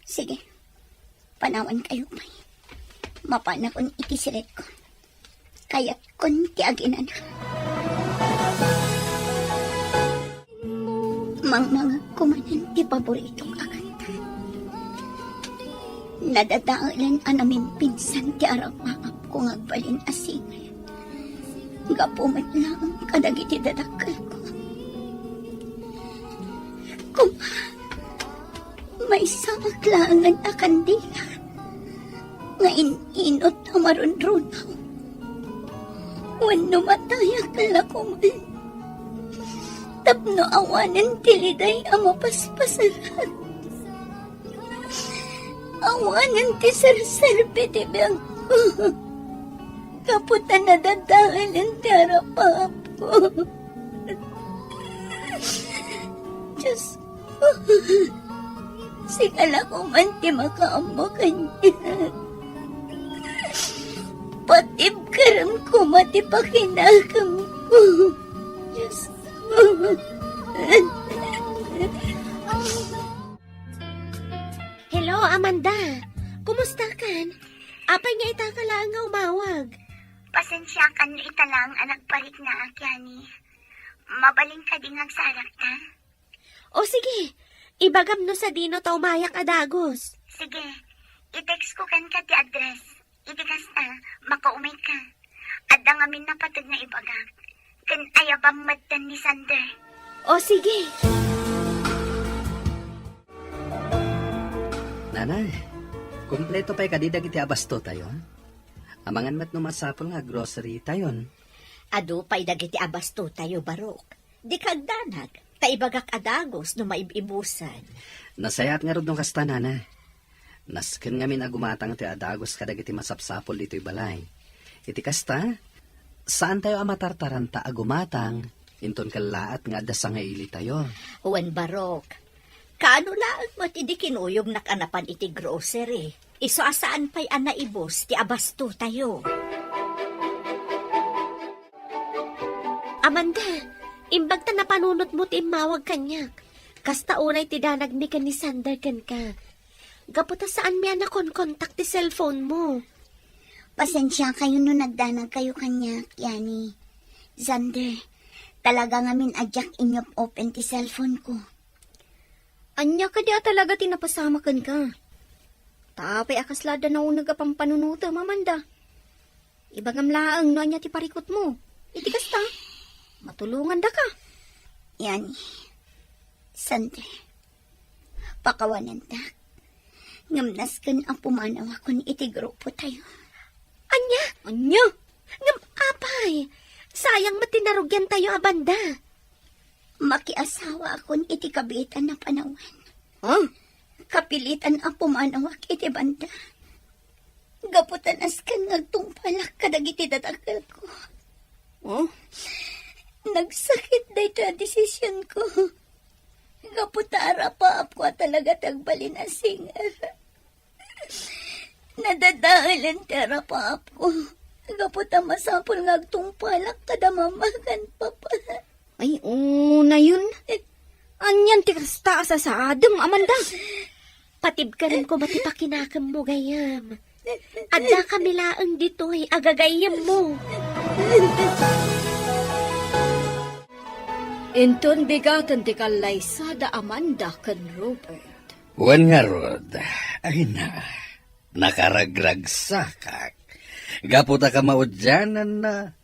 Sige, panawankayo pay. Mapanakon iti siletko. Kayatkon ti aginana. Mangmangagko manen ti paboritok a kanta. Nadadaelen a namimpinsan ti arapaapko nga agbalin a singer. Gapu met laeng kadagiti dadakkelko. Koma, maysaak laengen a kandila nga in-inut a marunrunaw. Wenno matayak la koman tapno awanen ti liday a mapaspasarak. Awanen ti serserbi ti biagko. Gapu ta nadadaelen ti arapaapko. Diyos, sika la koman ti makaammo kaniak. Patibkerem koma ti pakinakemko. Diyos. Hello, Amanda. Kumusta kan? Apay nga ita ka laeng nga umawag? Pasensiakan no ita laeng a nagpariknaak, Yani. Mabalin kadi nga agsarakta? O sige, ibagam no sadino ta umayak a dagus. Sige, i-text ko kenka ti address. Iti kasta, makaumayka. Adda ngamin napateg nga ibagak. Ken ayabam metten ni Sander. O sige. Nanay, kompleto pay kadi dagiti abastotayo? Amangan met no masapul nga grocery tayon. Adu pay dagiti abastotayo, Barok. Dika agdanag, ta ibagak a dagus no maib-ibusan. Nasayaat ngarud no kasta, Nana. Nasken ngamin a gumatang ti adagus kadagiti masapsapul ditoy balay. Iti kasta, saantayo a matartaranta a gumatang, inton kellaat nga adda sangailitayo. Wen, Barok, kaano laeng met idi kinuyognak a napan iti grocery, isu a saan pay a naibus ti abastotayo? Amanda, imbag ta napanunotmo ti immawag kaniak. Kasta unay ti danagmi ken ni Sander kenka. Gapu ta saanmi a nakonkontak ti cellphone mo. Pasensiakayo no nagdanagkayo kaniak, Yani. Sander, talaga ngamin a diak inyop-open ti cellphone ko. Ania kadi a talaga ti napasamak kenka? Ta apay a kasla adda nauneg a pampanunotem, Amanda? Ibagam laeng no ania ti parikutmo. Iti kasta, matulongandaka. Yani, Sander, pakawanendak. Ngem nasken a pumanawakon iti grupotayo. Ania? Ania? Ngem apay, sayang met ti narugiantayo a banda. Makiasawaakon iti kabiitan a panawen. Ah? Kapilitan a pumanawak iti banda. Gapu ta nasken nga agtungpalak kadagiti dadakkelko. Oh? Nagsakit daytoy a desisionko. Gapu ta arapaapko a talaga ti agbalin a singer. Nadadaelen ti arapaapko. Gapu ta masapul nga agtungpalak kada mama ken papa. Ay, unayon. Anian ti kasta a sasaadem, Amanda? Patibkanen koma ti pakinakemmo, gayyem. Adda kami laeng ditoy a gagayyemmo. Inton bigaten ti kallaysada, Amanda ken Robert. Wen ngarud, ay na, nakaragragsakak. Gapu ta kamaudiananna,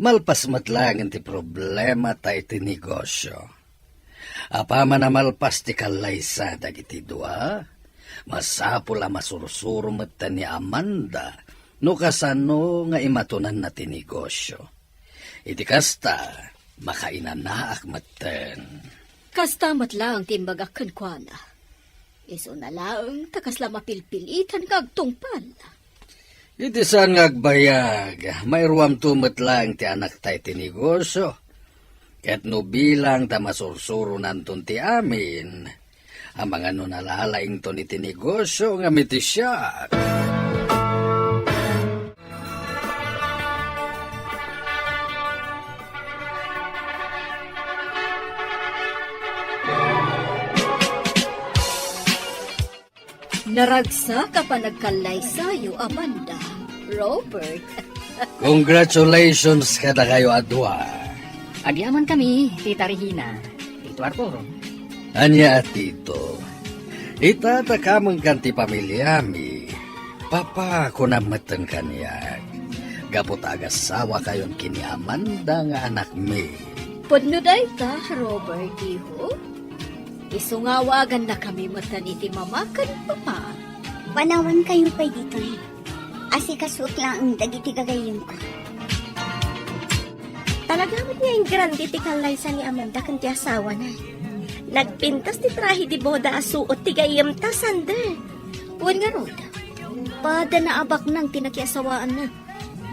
malpas met laengen ti problema ta iti negosio. Apaman a malpas ti kallaysa dagiti dua, masapul a masursuro metten ni Amanda no kasano nga imatonanna ti negosio. Iti kasta, makainanaak metten. Kasta met laeng ti imbagak kenkuana. Isuna laeng ta kasla mapilpilitan nga agtungpal. Iti saan nga agbayag, mairuamto met laeng ti anakta iti negosio. Ket no bilang ta masursuronanton ti amin, amangan no nalalaington iti negosio ngem iti siak. Naragsak a panagkallaysayo, Amanda, Robert. Congratulations kadakayo a dua. Agyamankami, Tita Regina, Tito Arturo. Ania a Tito? Ita ta kamengkan ti pamiliami. Papa, kunam metten kaniak. Gapu ta agasawakayon ken ni Amanda nga anakmi. Pudno dayta, Robert, iho. Isu nga awagannakami metten iti mama ken papa. Panawankayo pay ditoy. Asikasuek laeng dagiti gagayyemko. Talaga met nga ingrande ti kallaysa ni Amanda ken ti asawana. Nagpintas ti trahe de boda a suot ti gayyemta, Sander. Wen ngarud, pada naabaknang ti nakiasawaanna.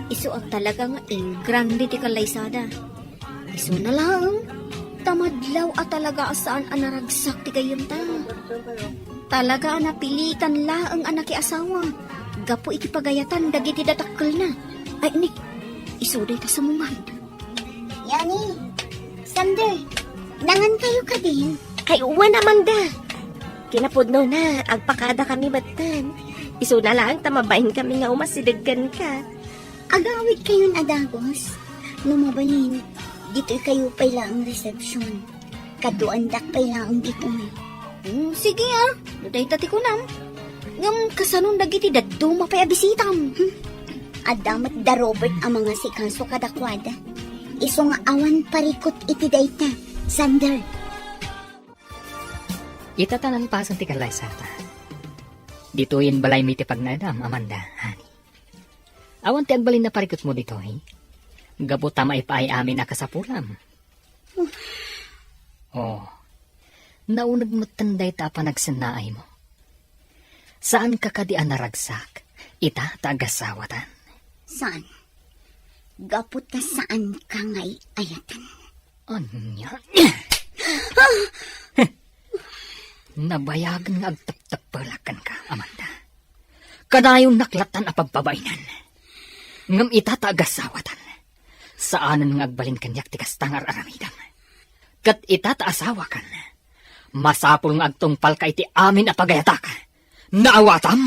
Isu a talaga nga ingrande ti kallaysada. Isuna laeng, ta madlaw a talaga a saan a naragsak ti gayyemta. Talaga a napilitan laeng a nakiasawa gapu iti pagayatan dagiti dadakkelna. Ay, ni, isu dayta sumungad. Yani, Sander, nangankayo kadin? Ay, wen, Amanda. Kinapudnona, agpakadakami metten. Isuna laeng ta mabainkami nga umasideg kenka. Agawidkayon a dagus. No mabalin, ditoykayo pay laeng resepsion. Kaduaandak pay laeng ditoy. Hmm, sige, ah. No dayta ti kunam. Ngem kasanon dagiti dadduma pay a bisitam? Hmm. Adda met da Robert a mangasikaso kadakuada. Isu nga awan parikut iti dayta, Sander. Ita ta nalpasen ti kallaysata. Ditoyen balaymi ti pagnaedam, Amanda, honey. Awan ti agbalin a parikutmo ditoy. Gapu ta maipaay amin a kasapulam. Oh, nauneg metten dayta a panagsennaaymo. Saanka kadi a naragsak ita ta agasawatan? Saan? Gapu ta saanka nga ay-ayatan. Ania? Nabayagen nga agteptepelak kenka, Amanda. Kanayon naklatan a pagpabainan. Ngem ita ta agasawatan, saanen nga agbalin kaniak ti kasta nga ar-aramidem. Ket ita ta asawakan, masapul nga agtungpalka iti amin a pagayatak. Naawatam?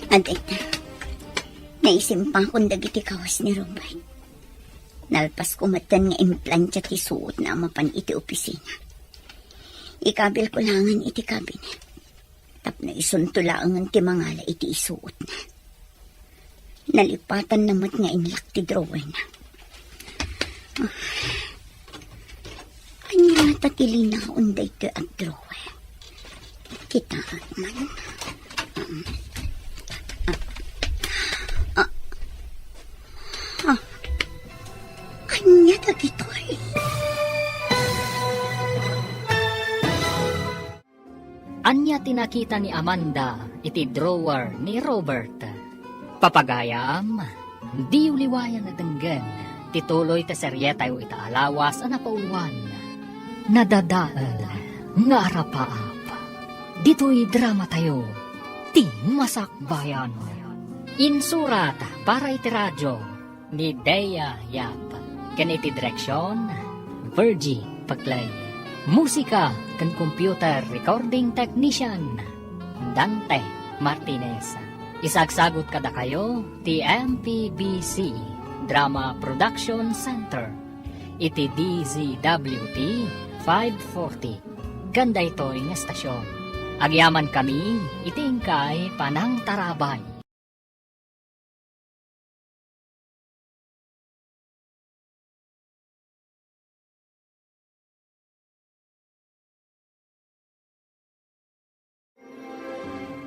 Adda ita, naisimpakon dagiti kawas ni Robert. Nalpasko metten nga implantia ti suotna a mapan iti opisina. Ikabilko laengen iti kabinet tapno isunto laengen ti mangala iti isuotna. Nalipatanna met nga inlak ti drawerna. Ah. Ania ngata ti linaon daytoy a drawer? Kitaek man. Ah. Ah. Ania dagitoy? Ania ti nakita ni Amanda iti drawer ni Robert? Papagayam, diyo liwayan a denggen ti tuloy ti serietayo ita a lawas a napauluan, Nadadael nga Arapaap. Ditoy dramatayo, Ti Masakbayan. Insurat para iti radio ni Dea Yap, ken iti direksion, Virgie Paclay. Musika ken computer recording technician, Dante Martinez. Isagsagut kadakayo ti M P B C Drama Production Center iti D Z W T five forty. Ken daytoy nga estasion, agyamankami iti inkay panangtarabay.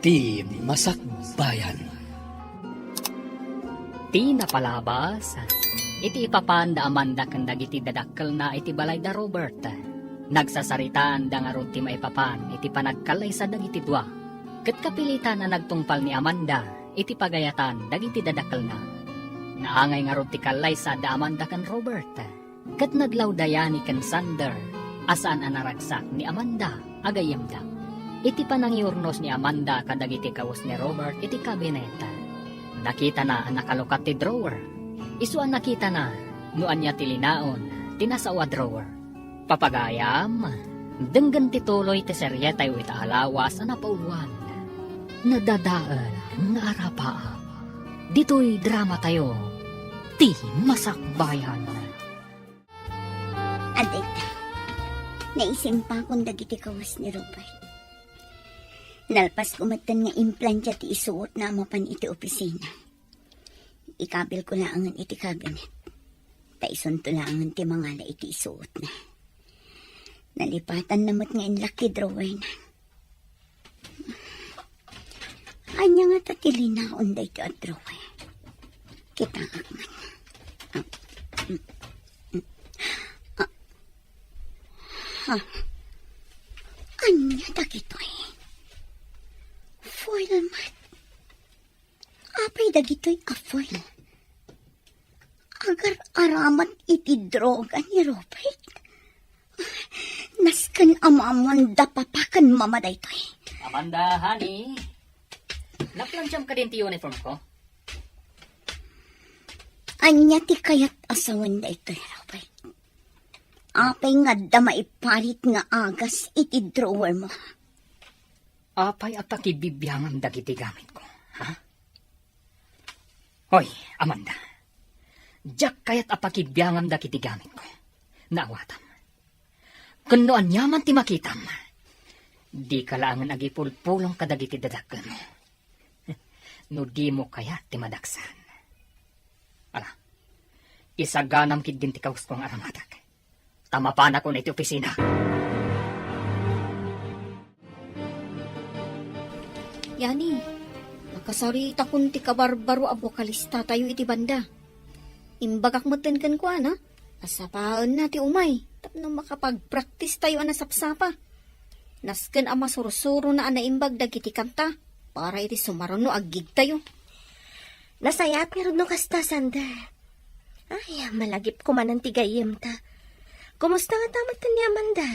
Ti Masakbayan. Ti napalabas, iti ipapan da Amanda ken dagiti dadakkelna iti balay da Robert. Nagsasaritaan da ngarud ti maipapan iti panagkallaysa dagiti dua. Ket kapilitan a nagtungpal ni Amanda iti pagayatan dagiti dadakkelna. Naangay ngarud ti kallaysa da Amanda ken Robert. Ket naglawda yani ken Sander a saan a naragsak ni Amanda a gayyemda. Iti panangiurnos ni Amanda kadagiti kawes ni Robert iti kabinet, nakitana a nakalukat ti drawer. Isu a nakitana no ania ti linaon ti nasao a drawer. Papagayam, denggen ti tuloy ti serietayo ita a lawas a napauluan. Nadadael nga arapaap. Ditoy dramatayo, Ti Masakbayan. Adda ita, naisimpakon dagiti kawes ni Robert. Nalpasko metten nga implantia ti isuotna a mapan iti opisina. Ikabilko laengen iti kabinet, ta isunto laengen ti mangala iti isuotna. Nalipatanna met nga inlak ti drawerna. Ania ngata ti linaon daytoy a drawer? Kitaak man. Ah, mm, mm. Ah. Ha? Ania dagitoy? Foil met. Apay dagitoy a foil? Agar-aramat iti droga ni Robert. Nasken a maammoan da papa ken mama daytoy. Amanda, honey, naplantiam kadin ti uniform ko? Ania ti kayat a sawen daytoy, Robert? Apay nga adda maiparit nga agas iti drawer mo? Apay a pakibibiangam dagiti gamitko, ha? Hoy, Amanda, diak kayat a pakibiangam dagiti gamitko. Naawatam. Ken no aniaman ti makitam, dika laengen agipulpulong kadagiti dadakkelmo. No dimo kayat ti madaksan. Ala, isaganam ketdin ti kawusko nga aramatek. Ta mapanakon iti opisina. Yani, nakasaritakon ti kabarbaro a bokalistatayo iti banda. Imbagak metten kenkuana a sapaenna ti umay tapno makapagpraktistayo a nasapsapa. Nasken a masursurona a naimbag dagiti kanta para iti sumaruno a gigtayo. Nasayaat ngarud no kasta, Sander. Ay, malagipko manen ti gayyemta. Kumusta ngata met ken ni Amanda?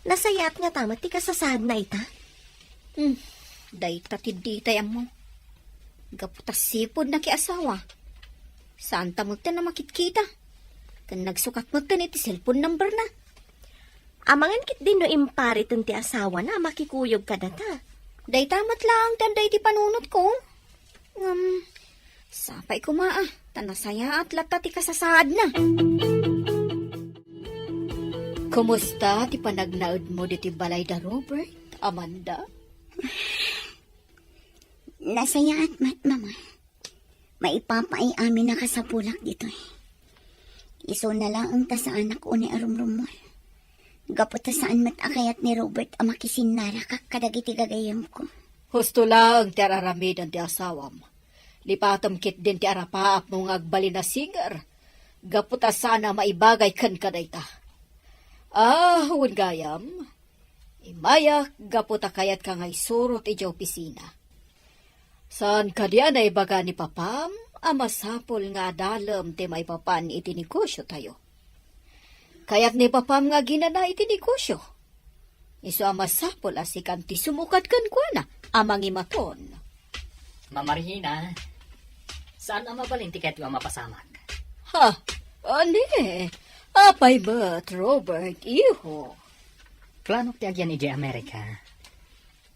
Nasayaat ngata met ti kasasaadna ita? Hmm, dayta ti ditay ammo. Gapu ta sipud nakiasawa, saanta metten a makitkita. Ken nagsukat metten iti cellphone numberna. Amangan ketdi no impariten ti asawana a makikuyog kadata. Dayta met laeng ti adda iti panunotko. Ngem, sapay koma a, ta nasayaat latta ti kasasaadna. Kumusta ti panagnaedmo ditoy balay da Robert, Amanda? Nasayaat met, Mama. Maipapaay amin a kasapulak ditoy. Isuna laeng ta saanak unay a rumrummuar. Gapu ta saan met a kayat ni Robert a makisinnaraka kadagiti gagayyemko. Husto laeng ti ar-aramiden ti asawam. Lipatem ketdin ti arapaapmo nga agbalin a singer. Gapu ta saan a maibagay kenka dayta. Ah, wen gayam, imayak gapu ta kayatka nga isurot idiay opisina. Saan kadi a naibaga ni papam a masapul nga adalem ti maipapan iti negosiotayo? Kayat ni papam nga aginana iti negosio. Isu a masapul a sikan ti sumukad kenkuana a mangimaton. Mama Regina, Saan a mabalin ti kayatyo a mapasamak? Ha? Ani? Apay met, Robert, iho? Planok ti agyan idiay Amerika.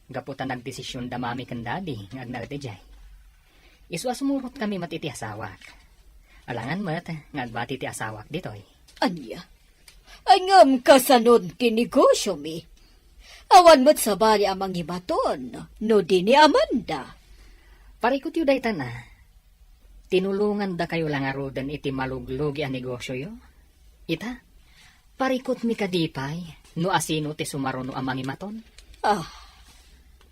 Gapu ta nagdesision da mami ken daddy nga agnaed idiay. Isu a sumurotkami met iti asawak. Alangan met nga agbati ti asawak ditoy. Ania? Ngem kasanon ti negosiomi? Awan met sabali a mangimaton no di ni Amanda. Parikutyo dayta na. Tinulongandakayo la ngaruden iti maluglugi a negosioyo. Ita, parikutmi kadi pay no asino ti sumaruno a mangimaton? Ah.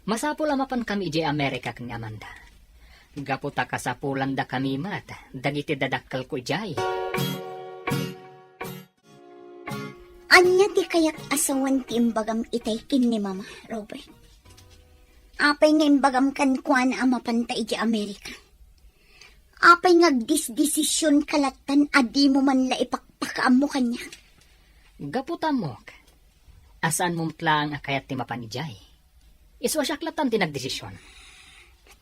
Masapul a mapankami idiay Amerika ken ni Amanda. Gapu ta kasapulandakami met dagiti dadakkelko idiay. Ania ti kayat a sawen ti imbagam itay ken ni Mama, Robert? Apay nga imbagam kenkuana a mapanta idiay Amerika? Apay nga agdesdesisionka lattan a dimo man la ipakpakaammo kaniak? Gapu ta ammok a saanmo met laeng a kayat ti mapan idiay. Isu a siak lattan ti nagdesision.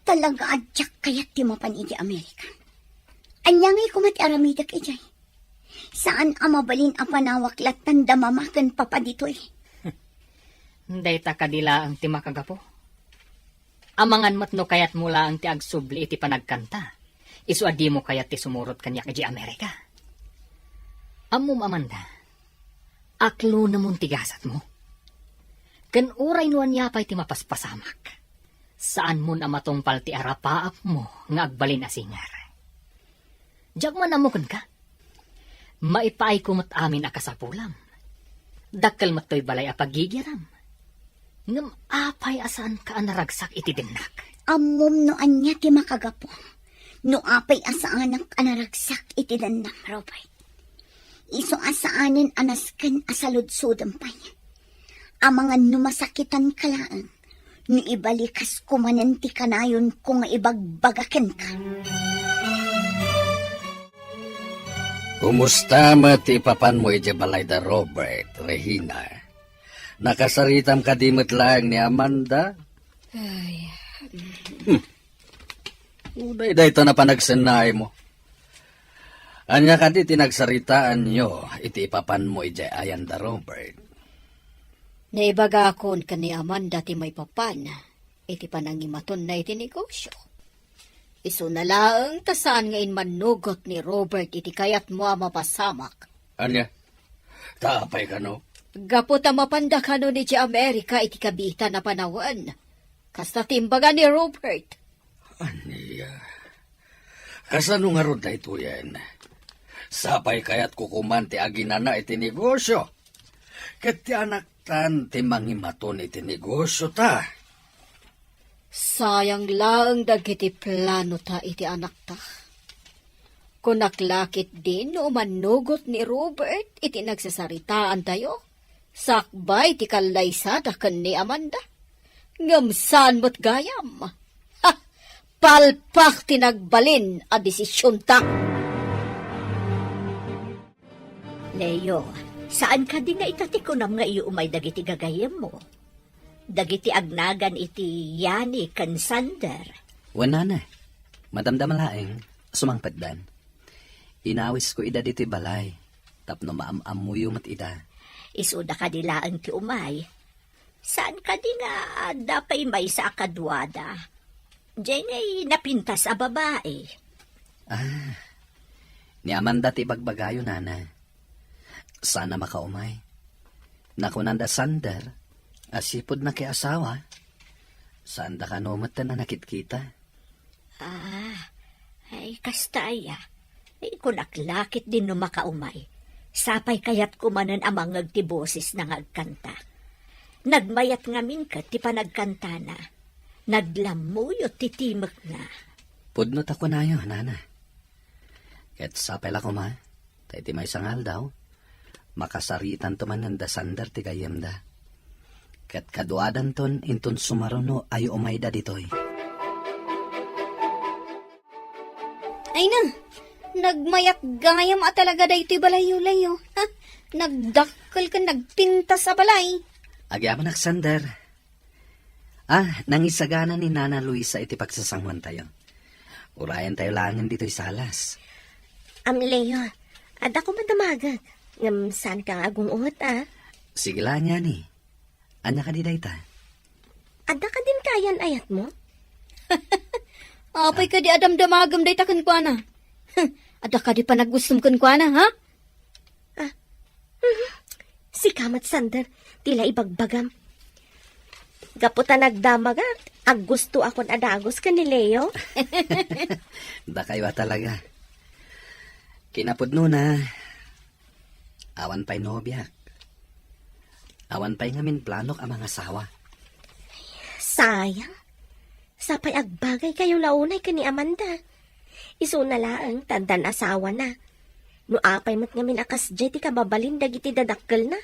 Talaga a diak kayat ti mapan idiay Amerika. Ania ngay koma ti aramidek idiay? Saan a mabalin a panawak lattan da Mama ken Papa ditoy. Dayta kadi laeng ti makagapu. Amangan met no kayatmo laeng ti agsubli iti panagkanta, isu a dimo kayat ti sumurot kaniak idiay Amerika. Ammom, Amanda, aklonemon ti gasatmo. Ken uray no ania pay ti mapaspasamak, saanmon a matungpal ti arapaapmo nga agbalin a singer. Diak man ammo kenka. Maipaayko met amin a kasapulam. Dakkel met toy balay a pagigiram. Ngem apay a saanka a naragsak iti dennak? Ammom no ania ti makagapu. No apay a saanak a naragsak iti dennam, Robert. Isu a saanen a nasken a saludsodem pay. Amangan no masakitanka laeng, no ibalikas komanen ti kanayonko nga ibagbaga kenka. Kumusta met ti ipapanmo idiay balay da Robert, Regina? Nakasaritam kadi met laeng ni Amanda? Ay. Hmm. Uray dayta a panagsennaymo. Ania kadi ti nagsaritaanyo iti ipapanmo idiay ayan da Robert? Naibagakon ken ni Amanda ti maipapan iti panangimatonna iti negosio. Isuna laeng ta saan nga immannugot ni Robert iti kayatmo a mapasamak. Ania? Ta apay kano? Gapu ta mapanda kanon idiay Amerika iti kabiitan a panawen. Kasta ti imbaga ni Robert. Ania? Kasano ngarud daytoyen? Sapay kayatko koman ti aginana iti negosio. Ket ti anaktan ti mangimaton iti negosio ta. Sayang laeng dagiti plano ta iti anakta. Kunak la ketdin no umannugot ni Robert iti nagsasaritaantayo, sakbay ti kallaysada ken ni Amanda. Ngem saan met gayam. Ha! Palpak ti nagbalin a desisionta. Leo, saan kadi nga ita ti kunam nga iyu umay dagiti gagayyemmo? Dagiti agnagan iti Yani ken Sander. Wen, nana, madamdama laeng, sumangpetdan. Inawisko ida ditoy balay, tapno maam-ammoyo met ida. Isuda kadi laeng ti umay. Saan kadi nga adda pay maysa a kaduada? Diay ngay napintas a babai. Ah, ni Amanda ti ibagbagayo, nana. Saan a makaumay. Nakunanda Sander a sipud nakiasawa. Saanda kano metten a nakitkita. Ah, ay, kasta aya. Ay, kunak la ketdin no makaumay. Sapay kayatko manen a mangngeg ti bosesna nga agkanta. Nagmayat ngamin ket ti panagkantana. Naglammuyo ti timekna. Pudno ta kunayo, nana. Ket sapay la koma, ta iti maysa nga aldaw, makasaritanto manen da Sander ti gayyemda. Ket kaduadanton inton sumaruno a umayda ditoy. Ay na, nagmayat gayam a talaga daytoy balayyo, Leo. Ha? Nagdakkel ken nagpintas a balay. Agyamanak, Sander. Ah, nangisagana ni Nana Luisa iti pagsasanguantayo. Urayan tayo laengen ditoy salas. Am, Leo, adda koma damagek. Ngem saan ka nga agung-ot, a? Sige la, Yani. Ania kadi dayta? Adda kadin kaayan-ayatmo? Apay kadi a damdamagem dayta kenkuana? Adda kadi panagustom kenkuana, ha? Ah. Mhm. Sika met, Sander, ti la ibagbagam. Gapu ta nagdamagak, aggustoakon a dagus ken ni Leo. Dakayo a talaga. Kinapudnona, awan pay nobiak. Awan pay ngamin planok a mangasawa. Sayang. Sapay agbagaykayo la unay ken ni Amanda. Isuna laeng ta addan asawana. No apay met ngamin a kasdiay ti kababalin dagiti dadakkelna.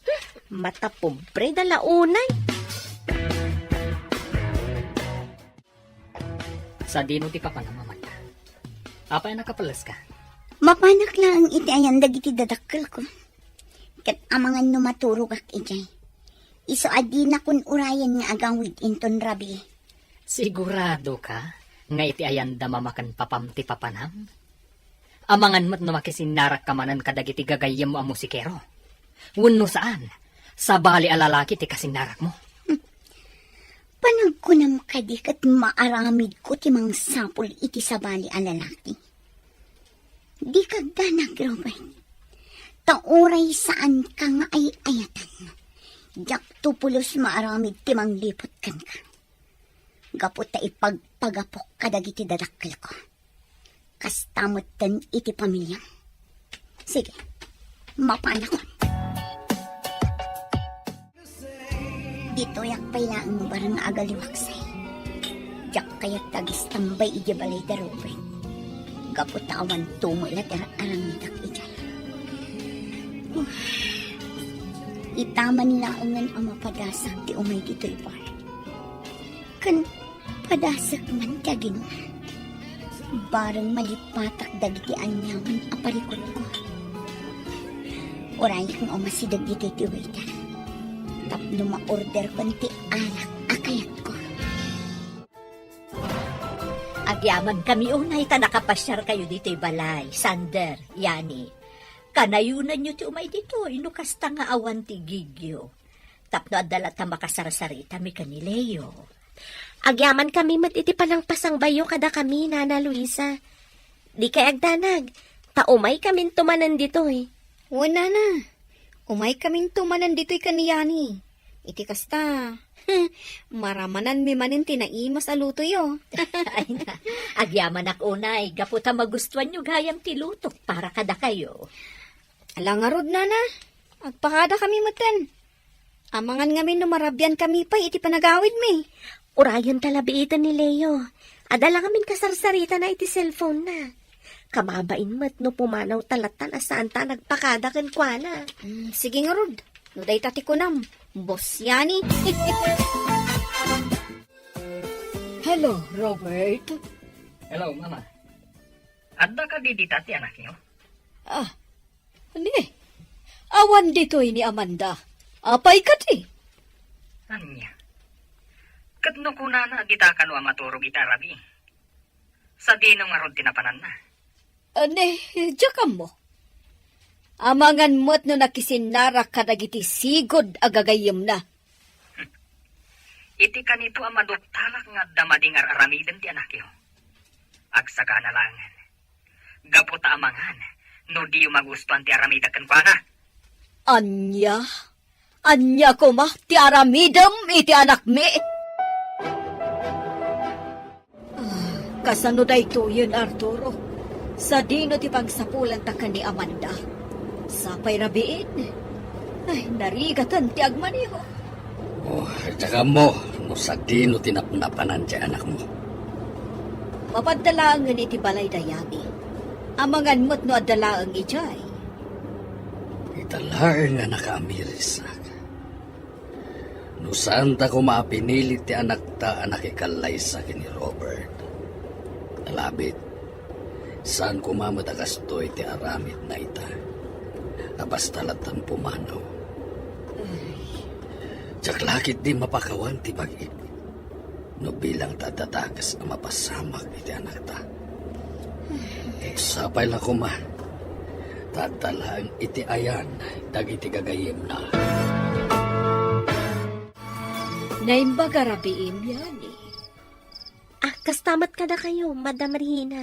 Hmm, matapobreda la unay. Sadino ti papanam, Amanda? Apay a nakapelleska? Mapanak laeng iti ayan dagiti dadakkelko. Ket amangan no maturogak idiay. Isu a dinakon urayen nga agawid inton rabii. Siguradoka nga iti ayanda mama ken papam ti papanam? Amangan met no makisinnarakka manen kadagiti gagayyemmo a musikero. Wenno saan, sabali a lalaki ti kasinnarakmo. Panagkunam kadi ket maaramidko ti mangsapul iti sabali a lalaki? Dika agdanag, Robert. Ta uray saanka nga ay-ayatan, diakto pulos maaramid ti mangliput kenka. Gapu ta ipagpagapok kadagiti dadakkelko. Kasta metten iti pamiliam. Sige, mapanakon. Ditoyak pay laeng bareng nga agaliwaksay. Diak kayat nga agistambay idiay balay da Ruben. Gapu ta awan tumo la ti ar-aramidek idiay. Itaman laengen a mapadasak ti umay ditoy bar. Ken padasak man ti aginum. Bareng malipatak dagiti aniaman a parikutko. Urayek nga umasideg ditoy ti waiter tapno ma-orderkon ti arak a kayatko. Agyamankami unay ta nakapasiarkayo ditoy balay, Sander, Yani. Kanayonanyo ti umay ditoy no kasta nga awan ti igigyo. Tapno adda latta makasarsaritami ken ni Leo. Agyamankami met iti panangpasangbayo kadakami, Nana Luisa. Dikay agdanag, ta umaykaminto manen ditoy. Wen, Nana. Umaykaminto manen ditoy ken ni Yani. Iti kasta, maramananmi manen ti naimas a lutoyo. Ay na, agyamanak unay, gapu ta magustuanyo gayam ti lutok para kadakayo. Ala ngarud, Nana. Agpakadakami metten. Amangan ngamin no marabiankami pay iti panagawidmi. Urayen ta la biiten ni Leo. Adda la ngamin kasarsaritana iti cellphone-na. Kababain met no pumanawta lattan a saanta a nagpakada kenkuana. Mm, sige ngarud. No dayta ti kunam, Boss Yani. Hello, Robert. Hello, Mama. Adda kadi dita ti anakyo? Ah, ni, awan ditoy ni Amanda. Apay kadi? Ania? Ket no kunana a dita kano a maturog iti arabi, sadino ngarud ti napananna? Ah, ni, diak ammo. Amangan met no nakisinnarak kadagiti sigud a gagayyemna. Iti kanito a maduktalak nga adda madi nga ar-aramiden ti anakyo. Agsagana laengen. Gapu ta amangan no diyo magustuan ti aramidek kenkuana. Ania? Ania koma ti aramidem iti anakmi? Ah, kasano daytoyen, Arturo? Sadino ti pagsapulanta ken ni Amanda? Sapay rabiin. Ay, narigaten ti agmaneho. Oh, diak ammo no sadino ti napnapanan ti anakmo. Mapadda laengen iti balay da Yani. Amangan met no adda laeng idiay. Ita laeng a nakaamirisak. No saanta koma a pinili ti anakta a nakikallaysa ken ni Robert. Alabit, saan koma met a kastoy ti aramidna ita. A basta lattan pumanaw. Diak la ketdi mapakawan ti bag-ip. No bilang ta adda dakes a mapasamak iti anakta. Sapay la koma, ta adda laeng iti ayan dagiti gagayyemna. Naimbag a rabiim, Yani. Ah, kasta met kadakayo, Madam Regina.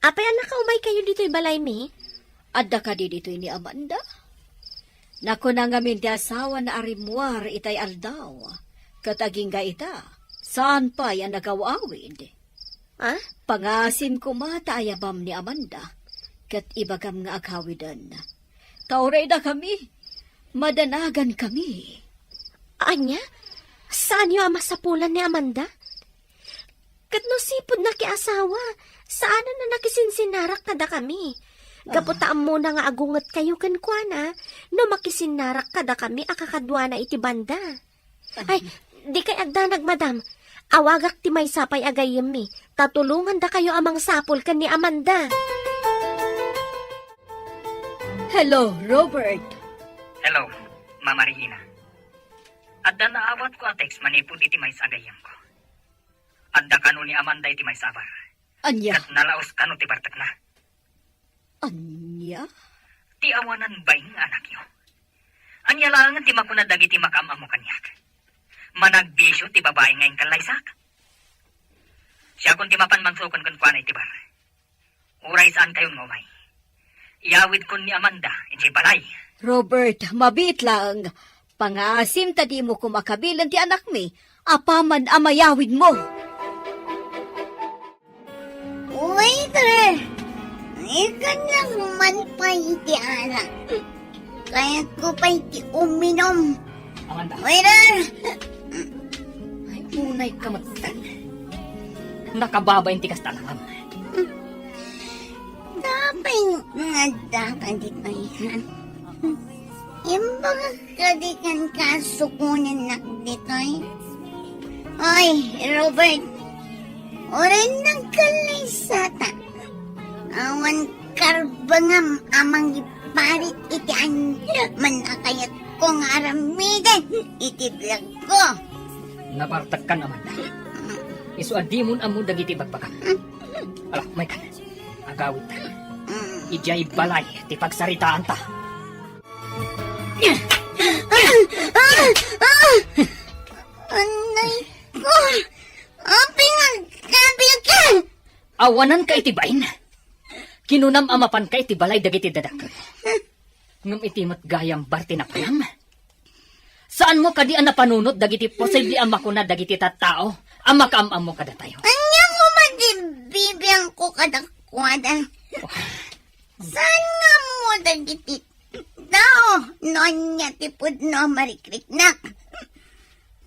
Apay a nakaumaykayo ditoy balaymi? Adda kadi ditoy ni Amanda? Nakuna ngamin ti asawana a rimmuar itay aldaw, ket agingga ita, saan pay a nagaw-awid. Ah? Pangasim koma ta ayabam ni Amanda, ket ibagam nga aghawiden. Ta uray dakami, madanagankami. Ania? Saanyo a masapulan ni Amanda? Ket no sipud nakiasawa, saanen a nakisinsinnarak kadakami. Gapu ta ammona nga agungetkayo kenkuana, no makisinnarak kadakami a kakaduana iti banda. Ay, dikay agdanag, madam. Awagak ti maysa pay a gayyemmi, ta tulongandakayo a mangsapul ken ni Amanda. Hello, Robert. Hello, Mama Regina. Adda naawatko a text manipud iti maysa a gayyemko. Adda kano ni Amanda iti maysa a bar. Ania? Ket nalaos kano ti bartekna. Ania? Ti awanan bain nga anakyo. Ania laengen ti makuna dagiti makaam-ammo kaniak? Managbisio ti babai nga inkallaysak? Siakon ti mapan mangsukon kenkuana iti bar. Uray saankayon nga umay, iyawidkon ni Amanda idiay balay. Robert, mabiit laeng. Pangasim ta dimo koma kabilen ti anakmi apaman a mayawidmo. Waiter! Ikannak man pay iti arak. Kayatko pay ti uminom. Amanda. Waiter! Ay, unayka met. Nakababain ti kasta a langam. Apay nga adda ka ditoy, ha? Imbagak kadi kenka a sukonennak ditoy? Oy, Robert, uray nagkallaysata. Awan karbengam a mangiparit iti ania man a kayatko nga aramiden iti biagko. Nabartekkan, Amanda. Isu a dimon ammo dagiti ibagbagam. Ala, umaykan. Agawidta. Idiay balay ti pagsaritaanta. Anay ko! Apay nga agkabiag ka? Awananka iti bain. Kinunam a mapanka iti balay dagiti dadakkel. Ngem iti met gayam bar ti napanam. Saanmo kadi a napanunot dagiti posible a makuna dagiti tattao a makaam-ammo kadatayo? Ania koma ti bibiangko kadakuada? Saan nga ammo dagiti tao no ania ti pudno a marikriknak?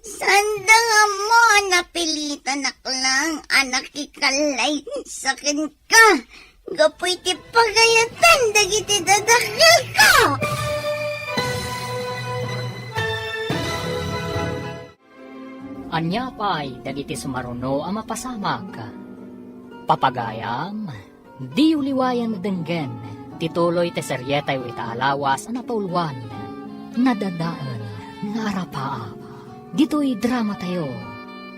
Saanda nga ammo a napilitanak laeng a nakikallaysa kenka gapu iti pagayatan dagiti dadakkelko. Ania pay dagiti sumaruno a mapasamak? Papagayam, diyo liwayan denggen ti tuloy ti serietayo ita a lawas a napauluan, Nadadael nga Arapaap. Ditoy dramatayo,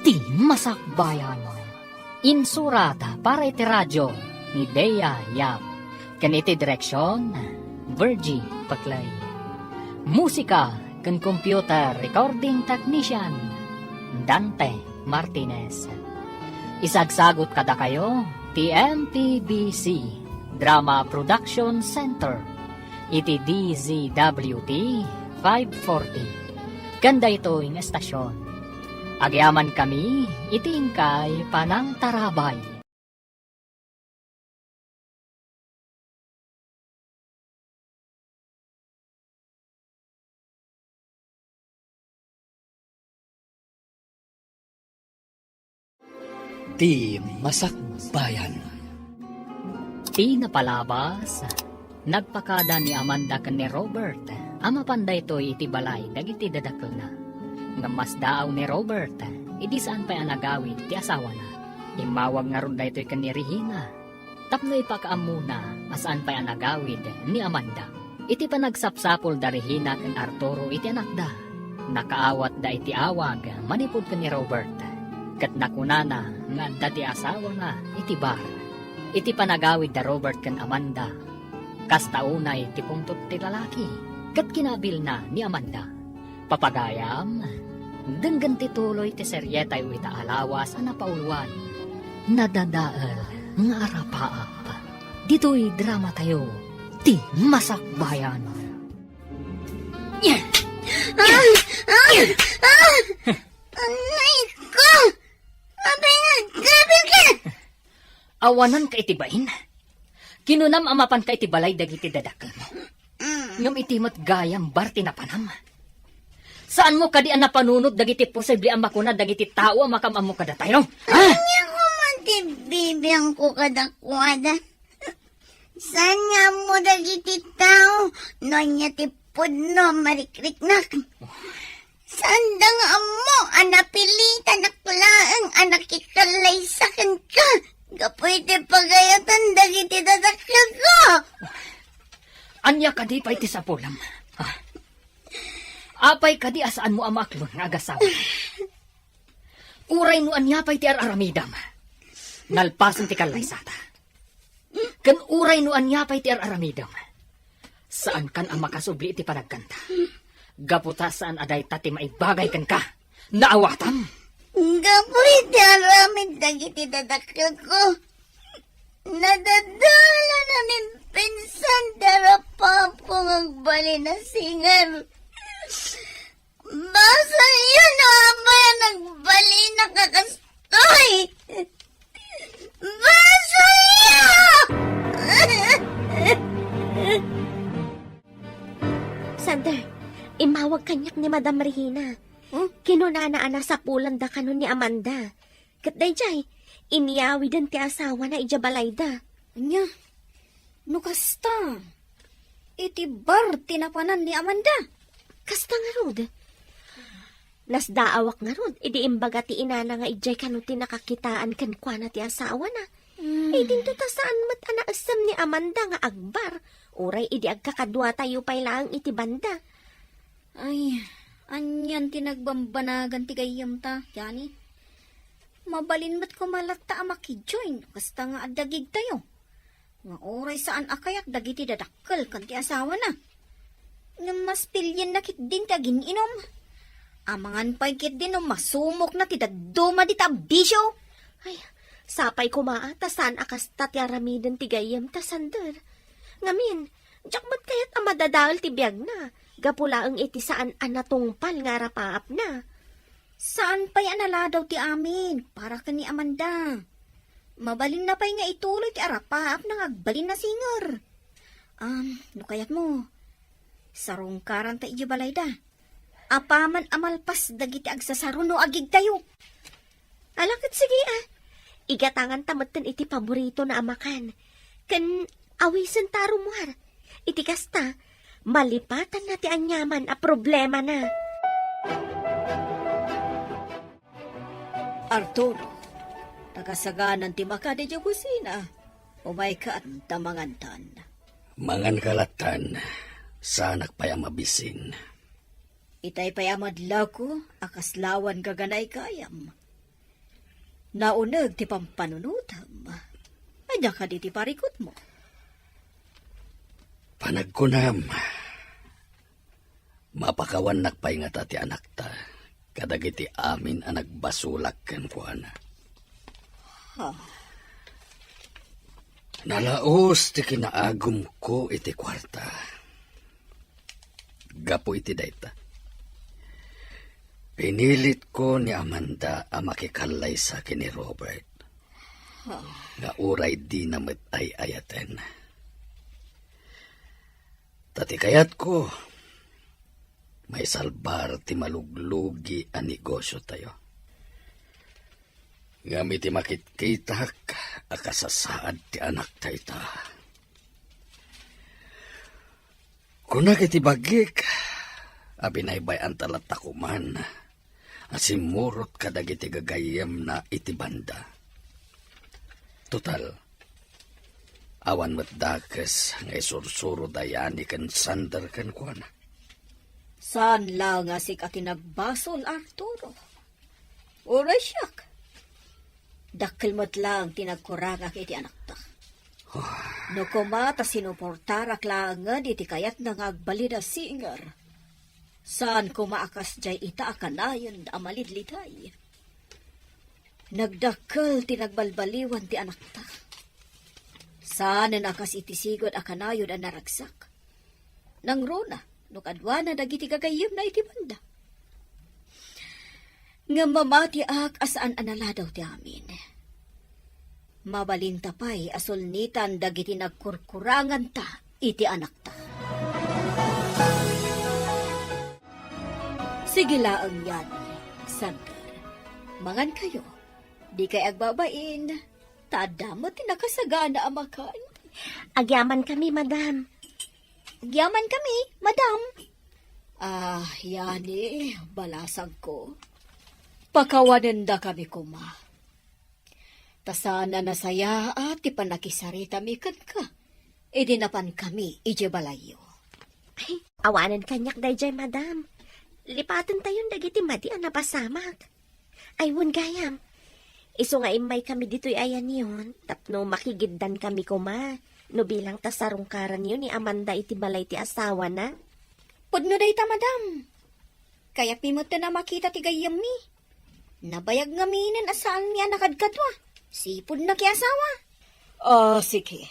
Ti Masakbayan. Insurat para iti radio ni Bea Yap, ken iti direksion, Virgie Paclay. Musika ken computer recording technician, Dante Martinez. Isagsagut kadakayo ti M P B C Drama Production Center iti D Z W T five forty. Ken daytoy nga estasion, agyamankami iti inkay panangtarabay. Ti Masakbayan. Ti napalabas, nagpakada ni Amanda ken ni Robert a mapan daytoy iti balay dagiti dadakkelna. Ngem masdaaw ni Robert idi saan pay a nagawid ti asawana. Immawag ngarud daytoy ken ni Regina tapno ipakaammona a saan pay a nagawid ni Amanda. Iti panagsapsapul da Regina ken Arturo iti anakda, nakaawatda iti awag manipud ken ni Robert. Ket nakunana nga adda ti asawana iti bar. Iti panagawid da Robert ken Amanda, kasta unay ti pungtot ti lalaki, ket kinaabilna ni Amanda. Papagayam, denggen ti tuloy ti serietayo ita a lawas a napauluan, Nadadael nga Arapaap. Ditoy dramatayo, ti Masakbayan. Ah! Ah! Ah! Aray ko! Apay nga aggabi ka? Awananka iti bain? Kinunam a mapanka iti balay dagiti dadakkelmo. Mm. Ngem iti met gayam bar ti napanam. Saanmo kadi a napanunot dagiti posible a makuna dagiti tao a makaam-ammo kadatayo? Ha? Ania koma ti bibiangko kadakuada? Saan nga ammo dagiti tao no ania ti pudno a marikriknak? Saanda nga ammo a napilitanak laeng a nakikallaysa kenka gapu iti pagayatan dagiti dadakkelko. Ania kadi pay ti sapulam? Ha? Apay kadi a saanmo a maaklon nga agasawa? Uray no ania pay ti ar-aramidam, nalpasen ti kallaysata. Ken uray no ania pay ti ar-aramidem, saankan a makasubli iti panagkanta. Gapu ta saan a dayta ti maibagay kenka. Naawatam? Gapu iti aramid dagiti dadakkelko, nadadalan a mimpinsan ti arapapko nga agbalin a singer. Basolyo no apay a nagbalin a kastoy! Basolyo! Sander, immawag kaniak ni Madam Regina. Hmm? Kinunana a nasapulanda kano ni Amanda. Ket daydiay, inyawiden ti asawana idiay balayda. Ania? No kasta, iti bar ti napanan ni Amanda? Kasta ngarud. Nasdaawak ngarud idi imbaga ti inana nga idiay kano ti nakakitaan kenkuana ti asawana. Hmm. Idinto ta saan met a naessem ni Amanda nga agbar, uray idi agkakaduatayo pay laeng iti banda. Ay, anian ti nagbambanagan ti gayyemta, Jani? Mabalin met koma latta a makijoin, kasta nga adda gigtayo. Nga uray saan a kayat dagiti dadakkel ken ti asawana. Ngem mas pilienna ketdin ti agin-inom. Amangan pay ketdin no masumokna ti dadduma dita a bisio. Ay, sapay koma a ta saan a kasta ti aramiden ti gayyemta, Sander. Ngamin, diak met kayat a madadael ti biagna, gapu laeng iti saan a natungpal nga arapaapna. Saan pay a naladaw ti amin para ken ni Amanda. Mabalinna pay nga ituloy ti arapaapna nga agbalin a singer. Am, no kayatmo, sarungkaranta idiay balayda. Apaman a malpas dagiti agsasaro no agigtayo. Ala ket sige a. Igatanganta metten iti paboritona a makan. Ken awisenta a rummuar. Iti kasta, malipatanna ti aniaman a problemana. Arturo, nakasaganan ti makadi idiay kusina. Umayka ta mangantan. Manganka lattan, saanak pay a mabisin. Itay pay a madlawko a kaslawan gaganay gayam. Nauneg ti pampanunotam. Ania kadi ti parikutmo? Panagkunam, mapakawannak pay ngata ti anakta kadagiti amin a nagbasolak kenkuana. Ha? Nalaos ti kinaagumko iti kuarta. Gapu iti dayta, pinilitko ni Amanda a makikallaysa ken ni Robert. Ha? Nga uray dina met ay-ayaten. Ta ti kayatko, maisalbar ti maluglugi a negosiotayo. Ngem iti makitkitak a kasasaad ti anakta ita, kunak iti bagik a binaybay-anta latta koman a simmurot kadagiti gagayyemna iti banda. Total, awan met dakes nga isursuro dayta ni ken Sander kenkuana. Saan la nga sika ti nagbasol, Arturo. Uray siak, Dakkel met laeng ti nagkurangak iti anakta. No koma ta sinuportarak laengen iti kayatna nga agbalin a singer, saan koma a kasdiay ita a kanayon a malidliday. Nagdakkel ti nagbalbaliwan ti anakta. Saanen a kas iti sigud a kanayon a naragsak. Nangruna no kaduana dagiti gagayyemna iti banda. Ngem mamatiak a saan a naladaw ti amin. Mabalinta pay a sulnitan dagiti nagkurkuranganta iti anakta. Sige laeng, Yani, Sander. Mangankayo. Dikay agbabain. Ta adda met ti nakasagana a makan. Agyamankami, madam. Agyamankami, madam. Ah, Yani, balasagko. Pakawanendakami koma. Ta saan a nasayaat ti pannakisaritami kenka idi napankami idiay balayyo. Ay, awanen kaniak daydiay, madam. Lipatentayon dagiti madi a napasamak. Ay, wen gayam. Isu nga immaykami ditoy a yanion tapno makigiddankami koma no bilang ta sarungkaranyo ni Amanda iti balay ti asawana. Pudno dayta, madam. Kayatmi metten a makita ti gayyemmi. Nabayag ngaminen a saanmi a nakadkadua. Sipud nakiasawa. Ah, sige.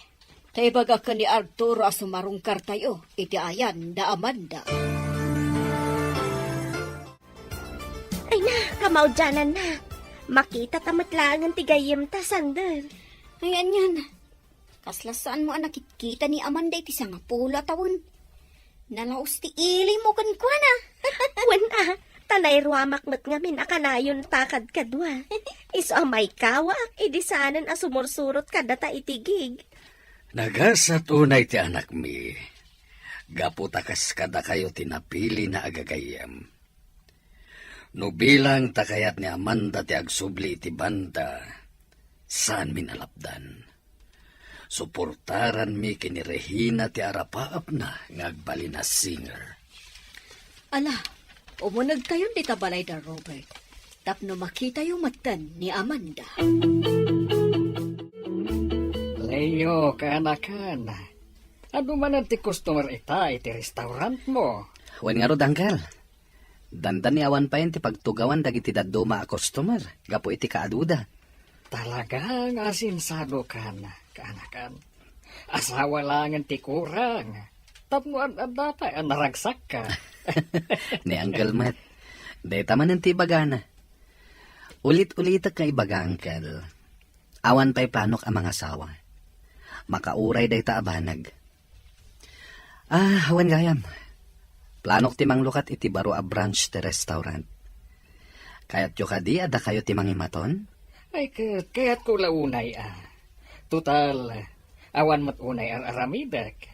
Ta ibagak ken ni Arturo a sumarungkartayo iti ayan da Amanda. Ay na, kamaudiananna. Makita ta met laengen ti gayyemta, Sander. Ay, anian. Kasla saanmo a nakitkita ni Amanda iti sangapulo a tawen. Nalaus ti ilimmo kenkuana. Wen a, ta nairuamak met ngamin a kanayonta kadkadua. Isu a maikawaak idi saanen a sumursurot kadata iti gig. Nagasat unay ti anakmi, gapu ta kas kadakayo ti napilina a gagayyem. No bilang ta kayat ni Amanda ti agsubli iti banda, saanmi a lapdan. Suportaranmi ken ni Regina ti arapaapna nga agbalin a singer. Ala, umunegtayon dita balay da Robert, tapno makitayo metten ni Amanda. Leo, kaanakan, adu manen ti customer ita iti restaurantmo? Wen ngarud, Uncle. Dandani awan payen ti pagtugawan dagiti dadduma a customer gapu iti kaaduda. Talaga nga asinsadokan, kaanakan. Asawa laengen ti kurang. Tapno ad-adda pay a naragsakka. Ni Uncle met, dayta manen ti ibagana. Ulit-ulitek nga ibaga, Uncle. Awan pay planok a mangasawa. Makauray dayta a banag. Ah, awan gayam. Planok ti manglukat iti baro a branch ti restaurant. Kayatyo kadi a dakayo ti mangimaton? Ay, ket kayatko la unay a. Total, awan met unay ar-aramidek.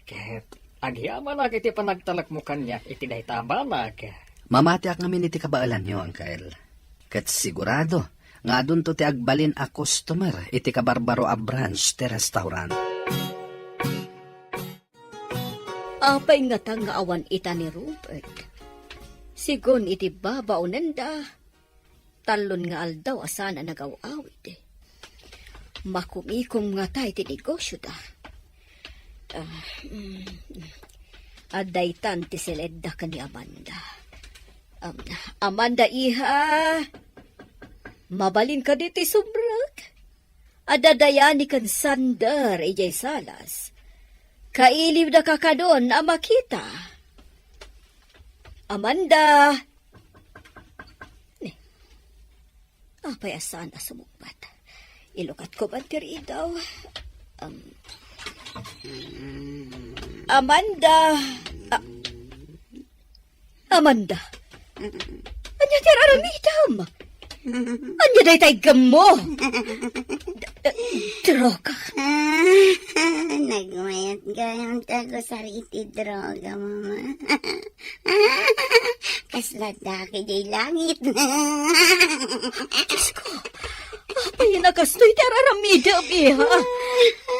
Ket agyamanak iti panagtalekmo kaniak iti dayta a banag. Mamatiak ngamin iti kabaelanyo, Uncle. Ket sigurado nga adunto ti agbalin a customer iti kabarbaro a branch ti restaurant. Apay ngata nga awan ita ni Robert? Sigun iti babaonenda, tallon nga aldaw a saan a nagaw-awid. Makumikom ngata iti negosyoda. Ah, mm, adda itan ti siledda ken ni Amanda. Um, Amanda, iha, mabalin kadi ti subrak? Adda da Yani ken Sander idiay salas. Kailiwda kakadon a makita. Amanda! Ni, apay a saan a sumungbat? Ilukatko man ti riidaw. Um, Amanda! Ah, Amanda, ania ti ar-aramidem? Ania dayta iggemmo? D-, eh, droga. Nagmayat gayam ti agusar iti droga, Mama. Kasla dake diay langit. Diyos ko, apay a nakastoy ti ar-aramidem, iha?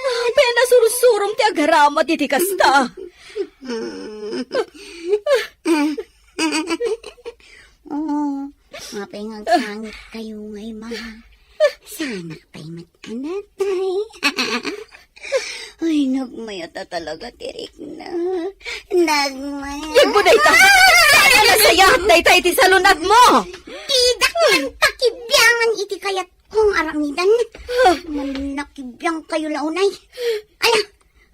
Apay a nasursurom ti agaramat iti kasta? Oo, apay nga agsangit kayo nga ima? Saanak pay met a natay. Ay, nagmayat a talaga ti rikna. Nagmayat. Yegmo dayta. Saan a nasayaat dayta iti salun-atmo? Didak man pakibiangan iti kayatko nga aramidan. Manakibiang kayo la unay. Ala,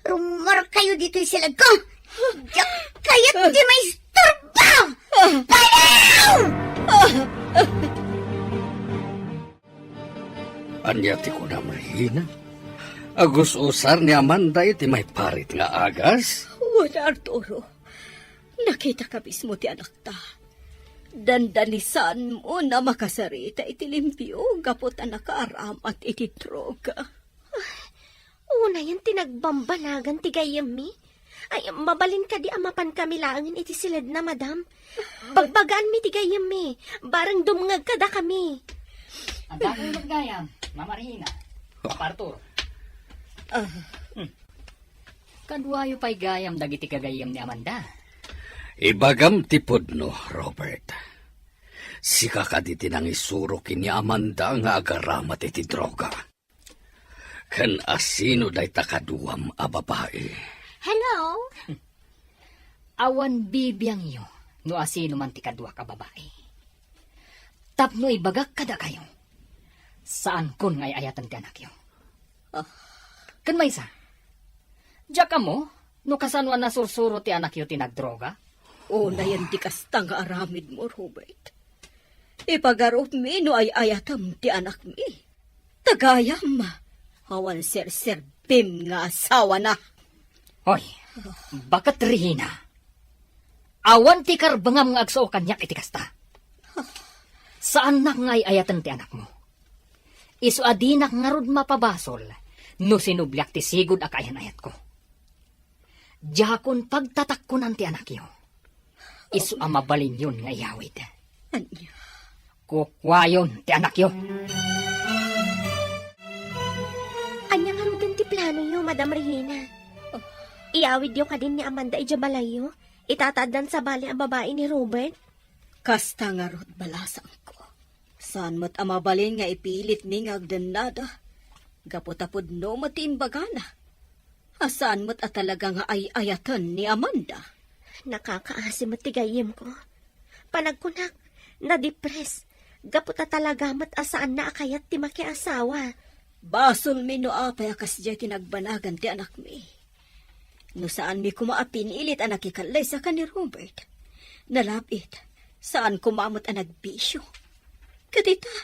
rummuar kayo ditoy siledko. Diak kayat ti maistorbo. Baliw! Ania ti kunam, Regina? Agus-usar ni Amanda iti maiparit nga agas? Wen, Arturo. Nakitaka mismo ti anakta. Dandanisanmo a makasarita iti limpio gapu ta nakaaramat iti droga. Unayen ti nagbambanagan ti gayyemmi. Ay, mabalin kadi a mapankami laengen iti siledna, madam? Bagbagaanmi ti gayyemmi. Bareng dumngeg kadakami. Addayo met gayam, Mama Regina, Papa Arturo. Ah. Hmm. Kaduayo pay gayam dagiti gagayyem ni Amanda. Ibagam ti pudno, Robert. Sika kadi ti nangisuro ken ni Amanda nga agaramat iti droga? Ken asino dayta kaduam a babai? Hello? Awan bibiangyo no asino man ti kaduak a babai. Tapno ibagak kadakayo, saankon nga ay-ayaten ti anakyo. Ah. Ken maysa, diak ammo no kasano a nasursuro ti anakyo ti nagdroga? Unayen ti kasta nga aramidmo, Robert. Ipagarupmi no ay-ayatem ti anakmi. Ta gayam, awan serserbim nga asawana. Hoy, baket, Regina. Awan ti karbengam nga agsao kaniak iti kasta. Saannak nga ay-ayaten ti anakmo. Isu a dinak ngarud mapabasol no sinubliak ti sigud a kaayan-ayatko. Diakon pagtatakkonan ti anakyo. Isu a mabalinyon nga iyawid. Ania? Kukuayon ti anakyo. Ania ngaruden ti planoyo, Madam Regina? Iyawidyo kadin ni Amanda idiay balayyo? Ita ta addan sabali a babai ni Robert? Kasta ngarud, balasangko. Saan met a mabalin nga ipilitmi nga agdennada. Gapu ta pudno met ti imbagana. A saan met a talaga nga ay-ayaten ni Amanda. Nakakaasi met ti gayyemko. Panagkunak, nadipres. Gapu ta talaga met a saanna a kayat ti makiasawa. Basolmi no apay a kasdiay ti nagbanagan ti anakmi. No saanmi koma a pinilit a nakikallaysa ken ni Robert, nalabit, saan koma met a nagbisio. Ket ita,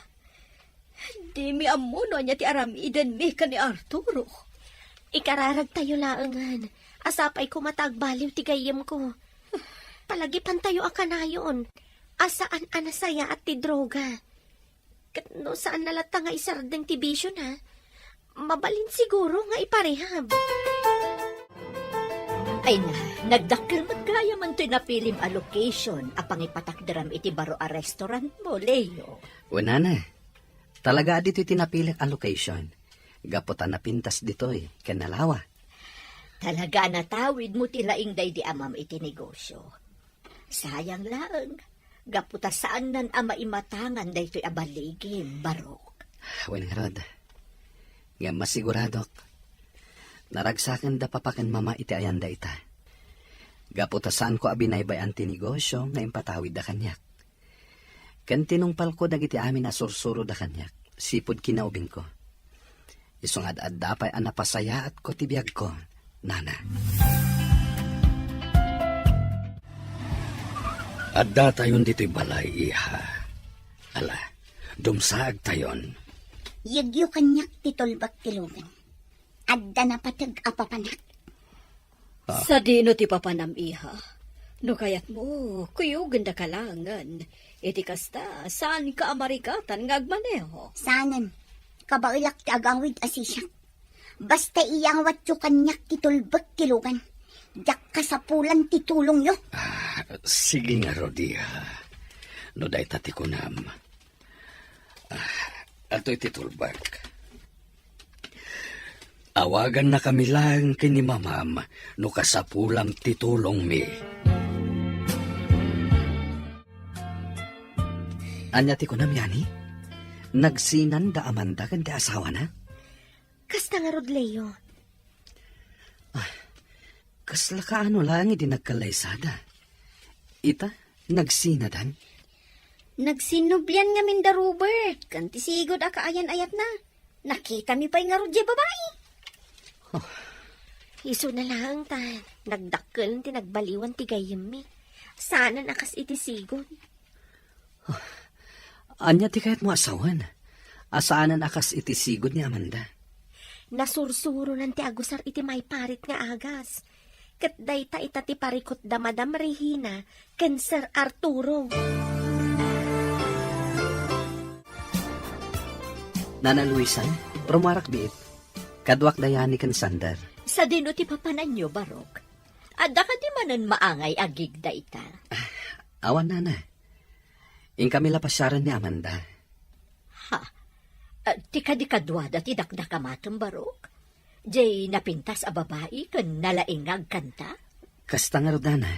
dimi ammo no ania ti aramidenmi ken ni Arturo. Ikararagtayo laengen a sapay koma ta agbaliw ti gayyemko. Palagipantayo a kanayon a saan a nasayaat ti droga. Ket no saanna latta nga isardeng ti bisiona, mabalin siguro nga iparehab. Ay na, nagdakkel met gayam ti napilim a location a pangipatakderam iti baro a restaurantmo, Leo. Wen, nana, talaga a ditoy ti napilek a location. Gapu ta napintas ditoy, ken nalawa. Talaga a natawidmo ti laing daydi amam iti negosio. Sayang laeng, gapu ta saannan a maimatangan daytoy a baligim, Barok. Wen ngarud, ngem masiguradok, naragsaken da papa ken mama iti ayanda ita. Gapu ta saanko a binaybay-an ti negosio nga impatawidda kaniak. Ken tinungpalko dagiti amin a sursuroda kaniak, sipud kinaubingko. Isu nga ad-adda pay a napasayaatko ti biagko, nana. Addatayon ditoy balay, iha. Ala, dumsaagtayon. Yegyo kaniak ti tulbek ti lugan. Adda napateg a papanak. Ah. Sadino ti papanam, iha? No kayatmo, kuyogenda ka laengen. Iti kasta, saanka a marigatan nga agmaneho. Saanen, kabaelak ti agawid a sisiak. Basta iyawatyo kaniak ti tulbek ti lugan. Diak kasapulan ti tulongyo. Ah, sige ngarud, iha. No dayta ti kunam. Ah, atoy ti tulbek. Awagannakami laeng ken ni mamam no kasapulam ti tulongmi. Ania ti kunam, Yanni? Nagsinan da Amanda ken ti asawana? Kasta ngarud, Leo. Kasla kaano laeng idi nagkallaysada? Ita, nagsinadan? Nagsinnublian ngamin da Robert, ken ti sigud a kaayan-ayatna. Nakitami pay ngarud diay babai. Huh. Isuna laeng ta nagdakkel ti nagbaliwan ti gayyemmi. Saanen a kas iti sigud. Ania ti kayatmo a sawen? A saanen a kas iti sigud ni Amanda. Nasursuronan ti agusar iti maiparit nga agas. Ket dayta ita ti parikut da Madam Regina ken Sir Arturo. Nana Luisa, rumuarak biit. Kaduak da Yani ken Sander. Sadino ti papananyo, Barok? Adda kadi manen maangay a gig dayta? Awan, Nana. Inkami la pasiaren ni Amanda. Ha? Ah, ti kadi kaduada ti dakdakamatem, Barok? Jay napintas a babai ken nalaing nga agkanta? Kasta ngarud, Nana.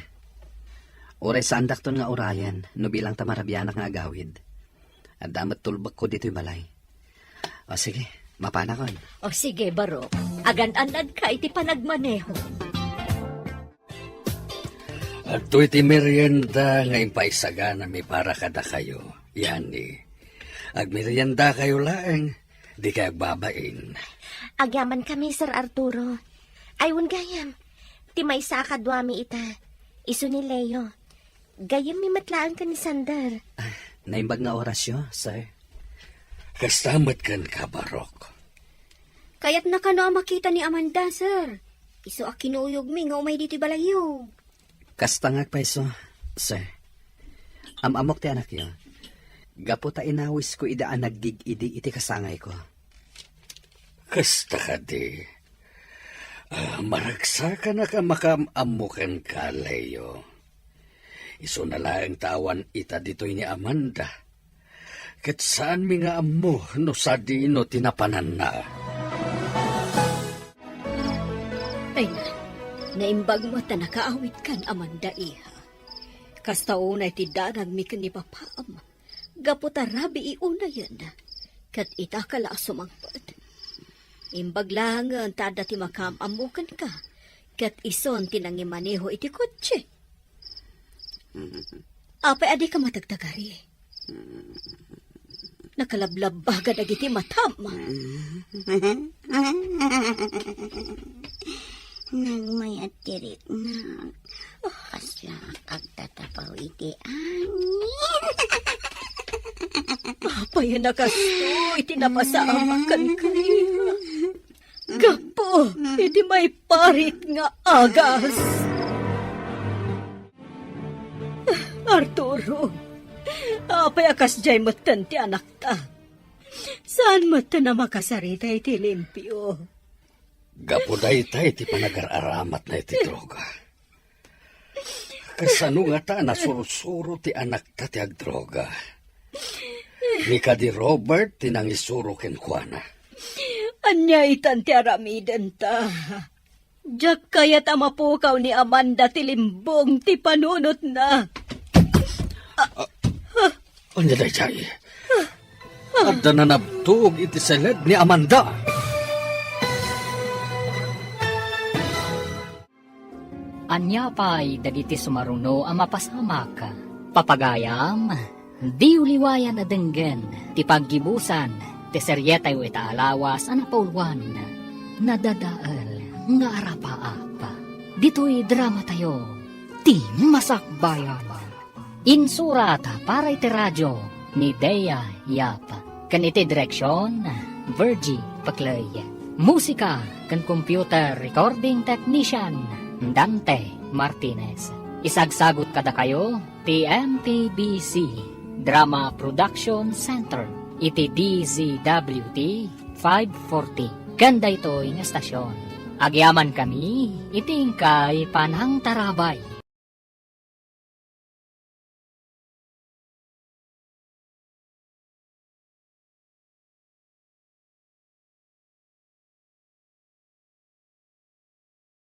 Uray saandakton nga urayen no bilang ta marabianak nga agawid. Adda met tulbekko ditoy balay. O sige, mapanakon. O sige, Barok. Agan-annadka iti panagmaneho. Adtoy ti merienda nga impaisaganami para kadakayo, Yani. Agmeriendakayo laeng, dikay agbabain. Agyamankami, Sir Arturo. Ay, wen gayam. Ti maysa a kaduami ita, isu ni Leo. Gayyemmi met laeng ken ni Sander. Ah, naimbag nga orasyo, sir. Kasta met kenka, Barok. Kayatna kano a makita ni Amanda, sir. Isu a kinuyogmi nga umay ditoy balayyo. Kasta nga agpayso, sir. Am-ammok ti anakyo. Gapu ta inawisko ida a naggig-idi iti kasangayko. Kasta kadi. Ah, maragsakanak a makaam-ammo kenka, Leo. Isuna laeng ta awan ita ditoy ni Amanda. Ket saanmi nga ammo no sadino ti napananna. Ay, naimbag met ta nakaawidkan, Amanda, iha. Kasta unay ti danagmi ken ni Papaam. Gapu ta rabii unayen, ket ita ka la a sumangpet. Imbag laengen ta adda ti makaam-ammo kenka, ket isun ti nangimaneho iti kotse. Apay a dika matagtagari? Nakalablabbaga dagiti matam. Nagmayat ti riknak. Kasla agtatapaw iti angin. Apay a nakastoy ti napasamak kenka? Gapu iti maiparit nga agas. Arturo, apay a kasdiay metten ti anakta? Saan metten a makasarita iti limpio? Gapu dayta iti panagar-aramatna iti droga. Kasano ngata a nasursuro ti anakta ti agdroga? Ni kadi Robert ti nangisuro kenkuana. Ania itan ti aramidenta? Diak kayat a mapukaw ni Amanda ti limbong ti panunotna. Ania daydiay? Adda nanabtog iti seled ni Amanda. Ania pay dagiti sumaruno a mapasamak? Papagayam, diyo liwayan a denggen ti paggibusan ti serietayo ita a lawas a napauluan, Nadadael nga Arapaap. Ditoy dramatayo, Ti Masakbayan. Insurat para iti radio ni Dea Yap, ken iti direksion, Virgie Paclay. Musika ken computer recording technician, Dante Martinez. Isagsagut kadakayo ti M P B C Drama Production Center iti D Z W T five forty. Ken daytoy nga estasion, agyamankami iti inkay panangtarabay.